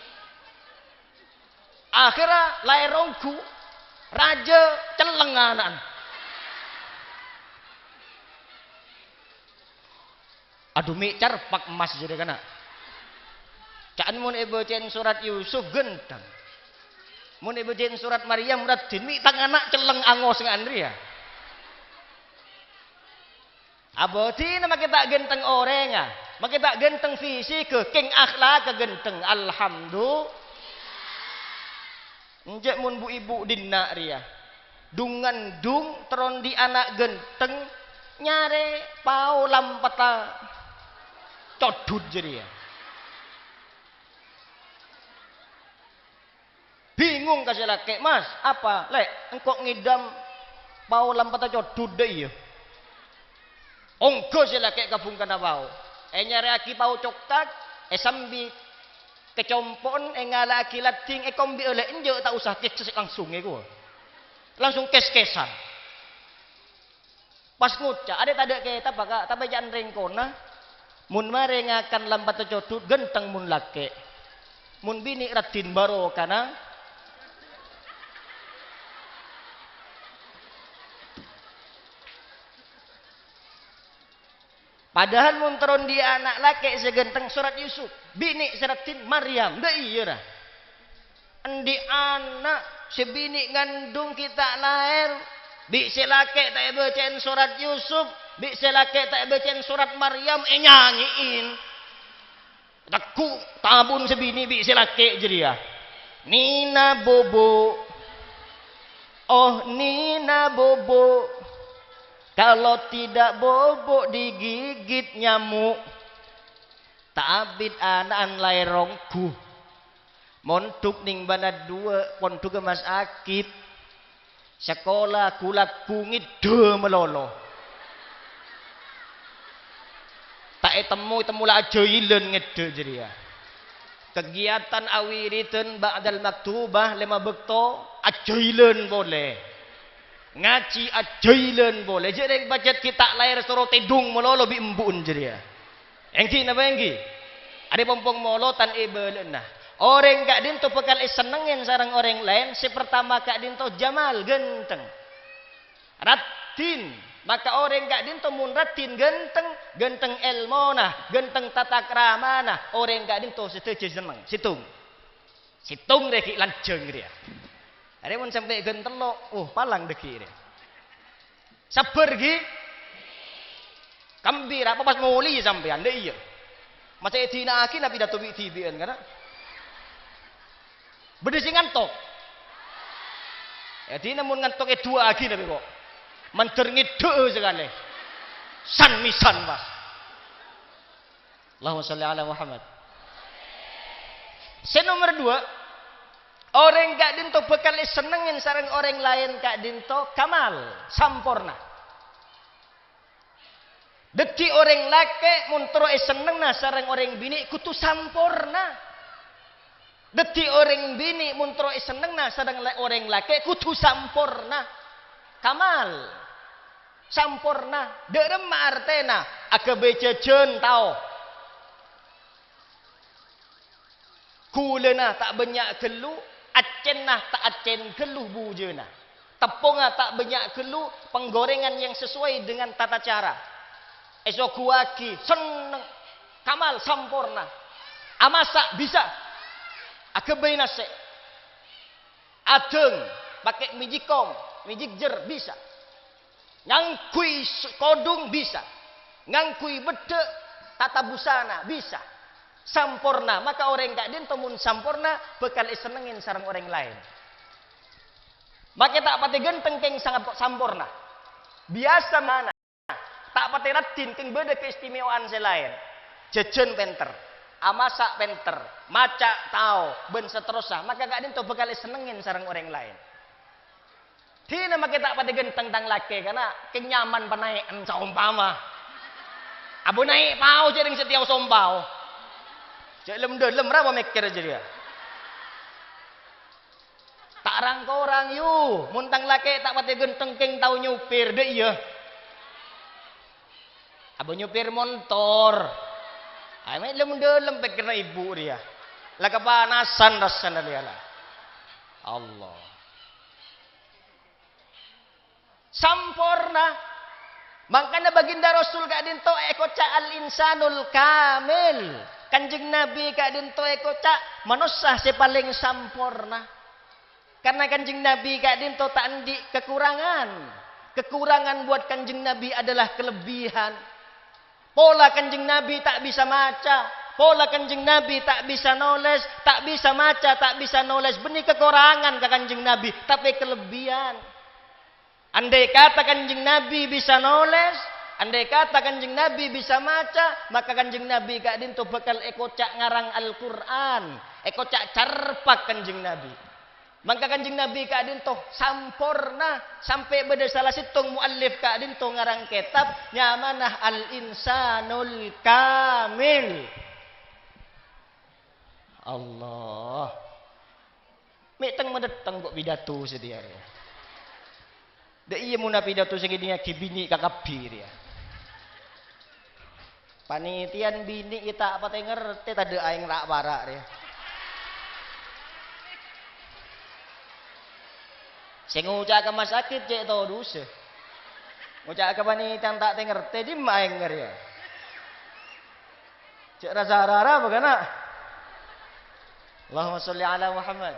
Akhèrra laèr ongghu, rajâ celleng ana'na. Adhu, mè' carpak emmas jârèya kana'. Ca'na mon èbâca'in sorat Yusuf ghânteng. Mon èbâca'in sorat Maryam raddhin, mè' tang ana' celleng angos nga'an rèya. Abâdina makè ta' ghânteng orèngnga, makè ta' ghânteng fisikka, kèng akhlakka ghânteng. Alhamdulillah. Enjâ' mon bu-ibu dinna' rèya. Dung-ngandung terro andi' ana' ghânteng, nyarè pao lampetta codhut jârèya. Bingung ka sè lakè', "Mas, apa, Lè', engko' ngèdhâm pao lampetta codhut dâ' iyâ?" Ongghâ sè lakè' ka bungkana pao. Ènyarèyaghi pao cokkat, èsambi kacompo'en, èngala'aghi laddhing, èkombi'â, "Lè', enjâ' ta' osa kès-kès langsung èkowa." Langsung kès-kèsan. Pas ngoca', "Arèya tadâ' kètabbhâ, Ka', tapè ca'na rèng kona, mon marè ngakan lampetta codhut ghânteng mon lakè', mon binè' raddhin barokana." Padahal mon terro andi' ana' lakè' sè ghânteng sorat Yusuf, binè' sè raddhin Maryam, dâ' iyâ ra. Andi' ana' sè binè' ngandung ghi' ta' laèr, Bi' sè lakè' ta' èbâca'in sorat Yusuf, bi' sè lakè' ta' èbâca'in sorat Maryam, ènyanyi'in. Tegghu' tabun sè binè' bi' sè lakè' jârèya. "Nina bobo, oh Nina bobo, kalau tidak bobo digigit nyamuk." Ta' abit ana'na laèr ongghu. Mondhuk nèng bâna duwâ', pondhugghâ masakit. Sakola ghu-lagghu ngèddhâ malolo. Ta' ètemmo, ètemmo la ajhâilân ngèddhâ jârèya. Kegiatan awiridan ba'dal maktubah lèma bâkto ajhâilân polè. Ngajhi ajhâilân polè. Jâ' rèng pajhât ghi' ta' laèr soro tèdung malolo bi' embu'en jârèya. Èngghi napa èngghi? Arè pompong molo tan èbâlâ'âna. Orèng ka'dinto bhâkal èsennengngè sareng orèng laèn, sè partama ka'dinto jamal, ganteng. Raddhin, maka orèng ka'dinto mon raddhin ganteng, ganteng èlmona, ganteng tatakramana, orèng ka'dinto sadhâjâ senneng. Sèttong. Sèttong rè ghi' lanjhâng rèya. Arè mon sampè' ghân tello', oh, palang dhâggi' rè. Sabbhâr ghi? Kambhi ra pas molè sampèyan, la iyâ. Masa èdina'aghi nabi dato bi'-dhibi'ân, kana? Bâdâ sè ngantok. Èdina mon ngantok èduwâ'âghi nabi kok. Mandhâr ngèddhâ'â sakalè. San-mèsan, pas. Allahumma shalli ala Muhammad. Sè nomer duwâ', orèng ka'dinto bhâkal èsennengngè sareng orèng laèn ka'dinto kamal, samporna. Dhâddhi orèng lakè' mon terro èsennengngana sareng orèng binè' kodhu samporna. Dhâddhi orèng binè' mon terro èsennengngana sareng la-, orèng lakè' kodhu samporna. Kamal. Samporna. Dâ' remma artèna? Aghâbây jhâjhân tao. Ghulâna ta' bânnya' ghâllu, accènna ta' accèn ghâllu bujâna. Teppongnga ta' bânnya' ghâllu, penggorèngan yang sesuai dengan tata cara. Èsoguwâghi, senneng, kamal, samporna. Amasa', bisa. Aghâbây nasè'. Adâng, pakè mèjikong, mèjikjher, bisa. Ngangghuy s-, kodhung, bisa. Ngangghuy beddhâ', tata busana, bisa. Samporna, maka orèng ka'dinto mon samporna bhâkal èsennengngè sareng orèng laèn. Makè ta' patè ghânteng kèng sangat samporna. Biyasa mana. Ta' patè raddhin kèng bâdâ keistimewaan sè laèn. Jhâjhân pènter, amasa' pènter, maca' tao, bân saterrossa, maka ka'dinto bhâkal èsennengngè sareng orèng laèn. Dina makè ta' patè ghânteng tang lakè, kana kèng nyaman panaè'an saompama. Abâ naè' pao jhâ' rèng satèya sompao. Jhâ' lem-dâlem ra pamèkkèrra jârèya. Ta' rang-korang, yu. Mon tang lakè' ta' patè ghânteng kèng tao nyopir, dâ' iyâ. Abâ nyopir montor. Ayo, mè' lem-dâlem pèkkèrra ibu rèya. La kapanasan rassana rèya, la. Allah. Samporna. Mangkana baginda Rasul ka'dinto èkoca' al-insanul kamil. Kanjeng Nabi ka'dinto èkoca' manossa sè palèng samporna. Karna Kanjeng Nabi ka'dinto ta' andi' kakurangan. Kakurangan buat Kanjeng Nabi adalah kelebihan. Pola Kanjeng Nabi ta' bisa maca, pola Kanjeng Nabi ta' bisa nolès, ta' bisa maca, ta' bisa nolès, bânnè kakorangan ka Kanjeng Nabi, tapè kalebbiyan. Andai kata Kanjeng Nabi bisa nolès, andai kata Kanjeng Nabi bisa maca, maka Kanjeng Nabi ka'dinto bhâkal èkoca' ngarang Al-Qur'an, èkoca' carpak Kanjeng Nabi. Mangka Kanjeng Nabi ka'dinto samporna, sampè' bâdâ sala sèttong muallif ka'dinto ngarang kètab nyamana Al-Insanul Kamil. Allah. Mè' teng-madhetteng kok pidato satèya rèya. Dâ' iyâ monna pidato sè ngèdingngaghi binè' kakabbhi rèya. Panitiyan binè' ghi' ta' patè ngartè tadâ' aèng ra'-para' rèya. Sè ngoca' ka masakit cè' todusâ. Ngoca' ka panitiyan ta' tè ngartè, dimma aèng rèya. Cè' rasa rara apa kana? Allahumma sholli ala Muhammad.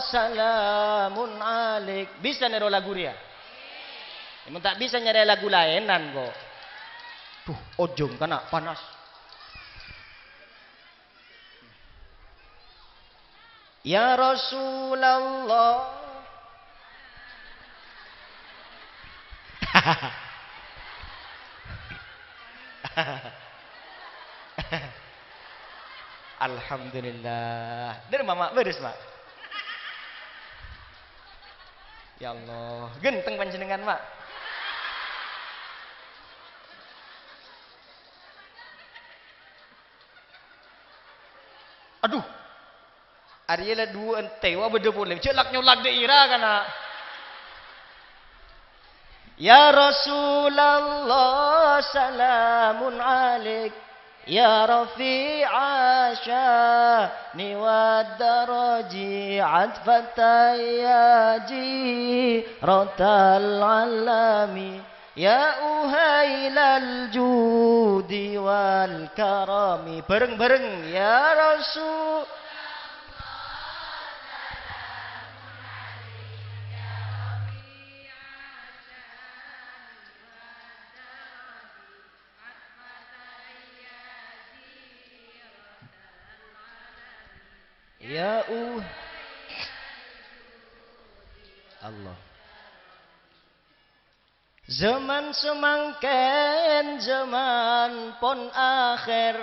salamun alaik. Bisa nèro lagu rèya? Mon ta' bisa nyarè lagu laènan, kok. Duh, ojhung kana' panas. Ya Rasulullah. Alhamdulillah. Dâri mama, bârâs, Ma'. Ya Allah, ghânteng panjhennengan, Ma'. Adhu. Arèya la duwâ' èntè, wa bâdâ polè. Jhâ' lak-nyolak dâ'ira, kana'. Ya Rasulullah, salamun alaik. Ya rafi'a syani wad daraji, atfatan ya jiratal alami. Ya uhailal judi wal karami. Bâreng-bâreng, ya Rasul. Ya U-, Allah. Zaman samangkèn zaman pon akhèr.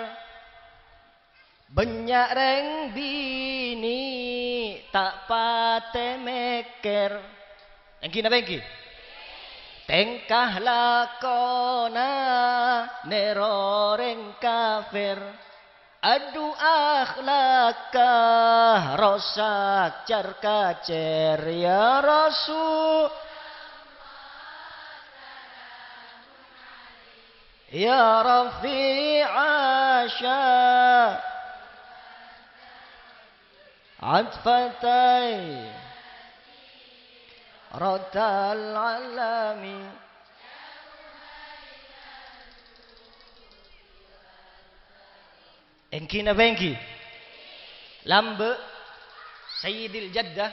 Bânnya' rèng binè' ta' patè mèkkèr. Èngghi napa èngghi? Tèngka lakona nèro rèng kafir. Adhu akhlakka rosak car-kacèr, ya Rasul. Ya rafi'a sya-, atfatai ratal alami. Èngghi napa èngghi? Lambâ', Sayyidil Jaddah,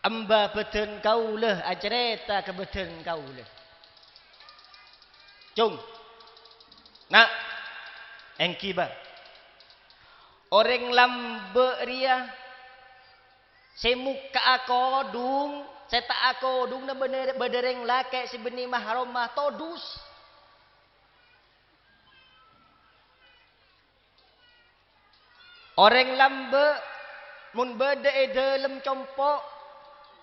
emba bâdân kaulâ acarèta ka bâdân kaulâ. Cung. Na', èngghi, Bâ. Orèng lambâ' rèya sè mokka'a kodhung, sè ta' akodhungnga bâdâ, bâdâ rèng lakè' sè bânnè mahromma todus. Orèng lambâ', mon bâdâ è dâlem compo',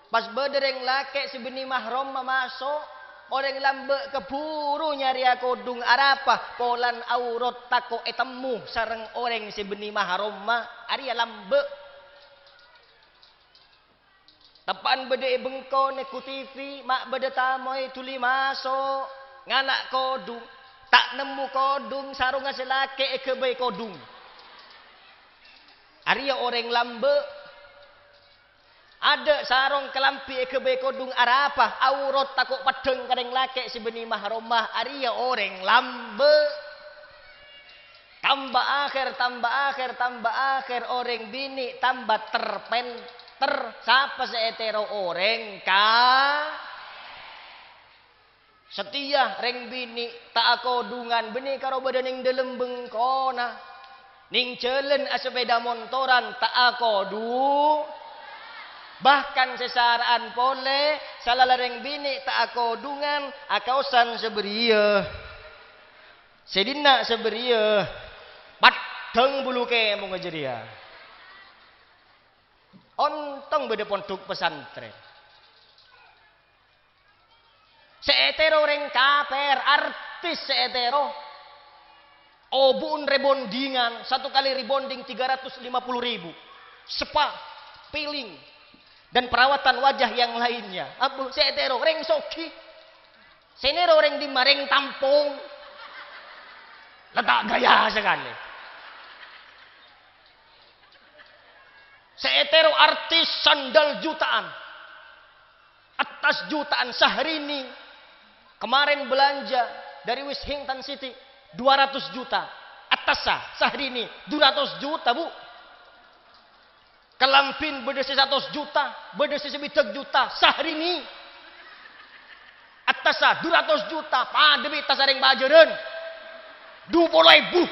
pas bâdâ rèng lakè' sè bânnè mahromma maso', orèng lambâ' kabhuru nyarèya kodhung. Arapa? Polana aurat tako' ètemmo sareng orèng sè bânnè mahromma, arèya lambâ'. Teppa'an bâdâ è bengko neggu T V, ma' bâdâ tamoy dhuli maso', ngala' kodhung. Ta' nemmo kodhung, sarongnga sè lakè' èghâbây kodhung. Arèya orèng lambâ'. Adâ' sarong kalambhi èghâbây kodhung, arapa? Aurat tako' peddhâng ka rèng lakè' sè bânnè mahromma, arèya orèng lambâ'. Tamba akhèr, tamba akhèr, tamba akhèr, orèng binè' tamba terpenter. Sapa sè ètèro? Orèng ka-, satèya rèng binè' ta' akodhungan, bânnè karo bâdâ neng dâlem bengkona, neng jhâlân asepèda montoran ta' akodhu-, bahkan sè sara'an polè, sala la rèng binè' ta' akodhungan, akaosan sabâriyâ. Sè dinna' sabâriyâ, peddhâng bulu kèmongnga jârèya. Ontong bâdâ pondhuk pesantren. Sè ètèro rèng kapèr, artis sè ètèro. Obu'en rebondingan, satu kali rebonding tiga ratus lima puluh ribu. Spa, peeling, dan perawatan wajah yang lainnya. Abu, sè ètèro rèng soghi. Sè nèro rèng dimma? Rèng tampong. La ta' gaya sakalè. Sè ètèro artis sandal jutaan. Attas jutaan. Syahrini kemarin belanja dari Washington City dua ratus juta. Attassa Syahrini dua ratus juta, Bu. Kalambhina bâdâ sè satos juta, bâdâ sè sabidhâk juta. Syahrini. Attassa dua ratus juta, padâ bi' attassa rèng pajhârân. Dua puluh èbu.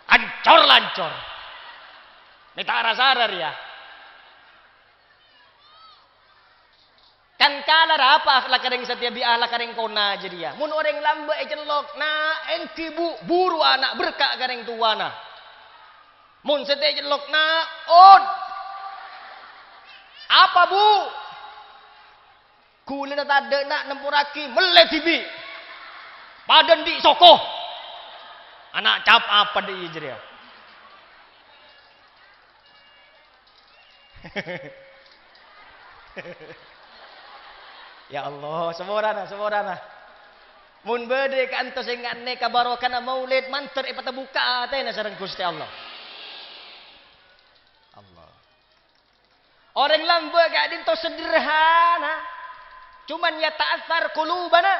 Ancor-lancor. Mè' ta' ra-sara rèya. Kan kala ra apa akhlak orèng satèya bi' akhlak orèng kona jârèya. Mon orèng lambâ' ècellok, "Na', ènggi, Bu', buru ana' berka' ka orèng towana." Mon satèya ècellok, "Na', on." "Apa, Bu'?" "Ghulâna tadâ', Na', nemporraghi, mellè dhibi'. Padâ andi' soko." Ana' cap apa dhi' jârèya? Ya Allah, saporana, saporana. Mon bâdâ è ka'anto sè nganè kabarokana maulid, mandhâr èpatebbuka atèna sareng Ghustè Allah. Allah. Orèng lambâ' ka'dinto sederhana, cuman yata'assar qulubana.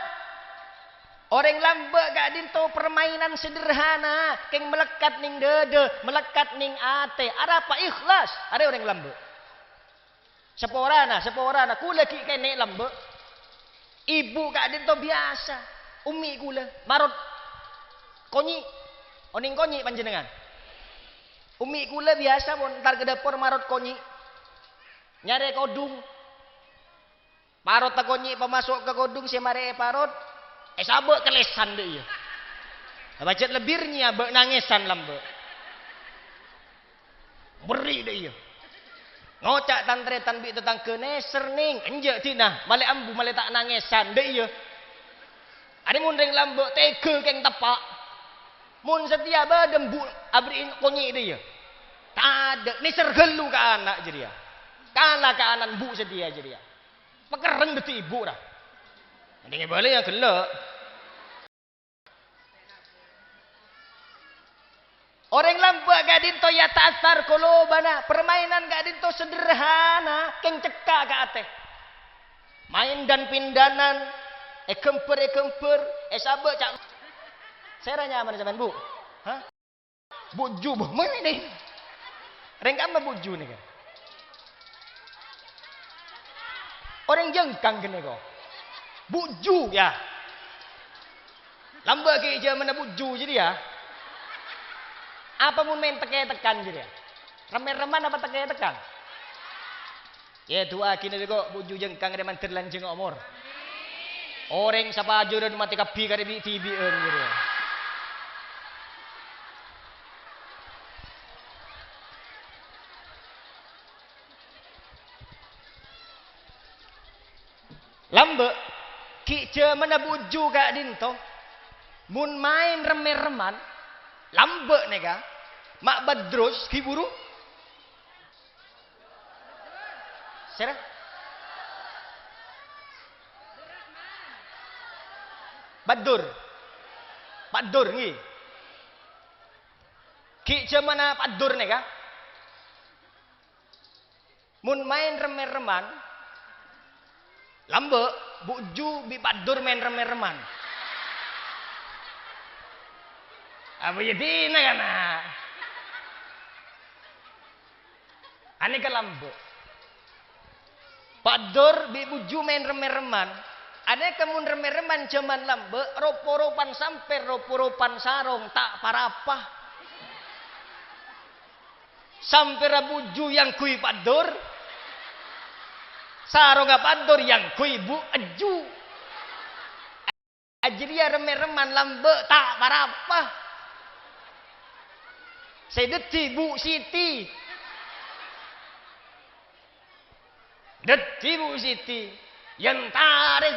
Orèng lambâ' ka'dinto permainan sederhana, kèng malekkat neng dâdâ, malekkat neng atè. Arapa? Ikhlas. Arèya orèng lambâ'. Saporana, saporana, kaulâ ghi' kènè' lambâ'. Ibu ka'dinto biyasa, ummi kaulâ, marot konyi'. Onèng konyi' panjhennengngan? Ummi kaulâ biyasa, mon entar ka dâpor marot konyi'. Nyarè kodhung. Parotta konyi' pamaso' ka kodhung sè marè èparot, èsabâ' ka lèsan dâ' iyâ. Abâjât lebbir nyèyabâ' nangèsan lambâ'. Berri' dâ' iyâ. Ngoca' tan-tarètan bi' tatangghâ, "Nèser, Nèng." "Enjâ', Dina, malè ambu, malè ta' nangèsan dâ' iyâ." Arèya mon rèng lambâ' tèghâ kèng teppa'. Mon satèya bâdâ embu' aberri'i konyi' dâ' iyâ. Tadâ', nèser ghâllu ka ana' jârèya. Kala ka ana' embu' satèya jârèya. Pakerrèng dâddhi ibu, ra. Mending èbâlâi, yâ, ghellâ'. Orèng lambâ' ka'dinto yata'assar qulubana, permainan ka'dinto sederhana, kèng cekka' ka atè. Maèn dhan-pindhanan, èghâmbhâr-èghâmbhâr, èsabâ' ca-, sèra nyamana sampèyan, Bu? Hah? Bujju, Bu, mènè. Rèng kamma bujju nèka? Orèng Jengkang ghânèka. Bujju, yâ. Lambâ' ghi' jhâmanna bujju jârèya. Apa mon maèn tèk-ètèkan jârèya? Rem-èrèman apa tèk-ètèkan? Yâ, du'aaghi nèko, Bu Ju Jengkang rè mandhâr lanjhâng omor. Orèng sapajhurân matè kabbhi karè bi'-dhibi'ân, gitu. Lambâ', ghi' jhâmanna Bu Ju ka'dinto, mon maèn rem-èrèman, lambâ' nèka, ma' Badrus ghi' buru. Sèra? Baddur. Baddur, ngghi. Ghi' jhâmanna Baddur nèka. Mon maèn rem-èrèman, lambâ', Bu Ju bi' Baddur maèn rem-èrèman. Apa yâ dina kana? Anèka lambâ'. Baddur bi' Bu Ju maèn rem-èrèman. Anèka mon rem-èrèman jhâman lambâ', rop-oropan sampèr, rop-oropan sarong, ta' pa-rapa. Sampèrra Bu Ju èyangghuy Baddur. Sarongnga Baddur èyangghuy Bu Ju. Ajârèya rem-èrèman lambâ' ta' pa-rapa. Sè dhâddhi Bu Siti. Dhâddhi Bu Siti. Yèn tarè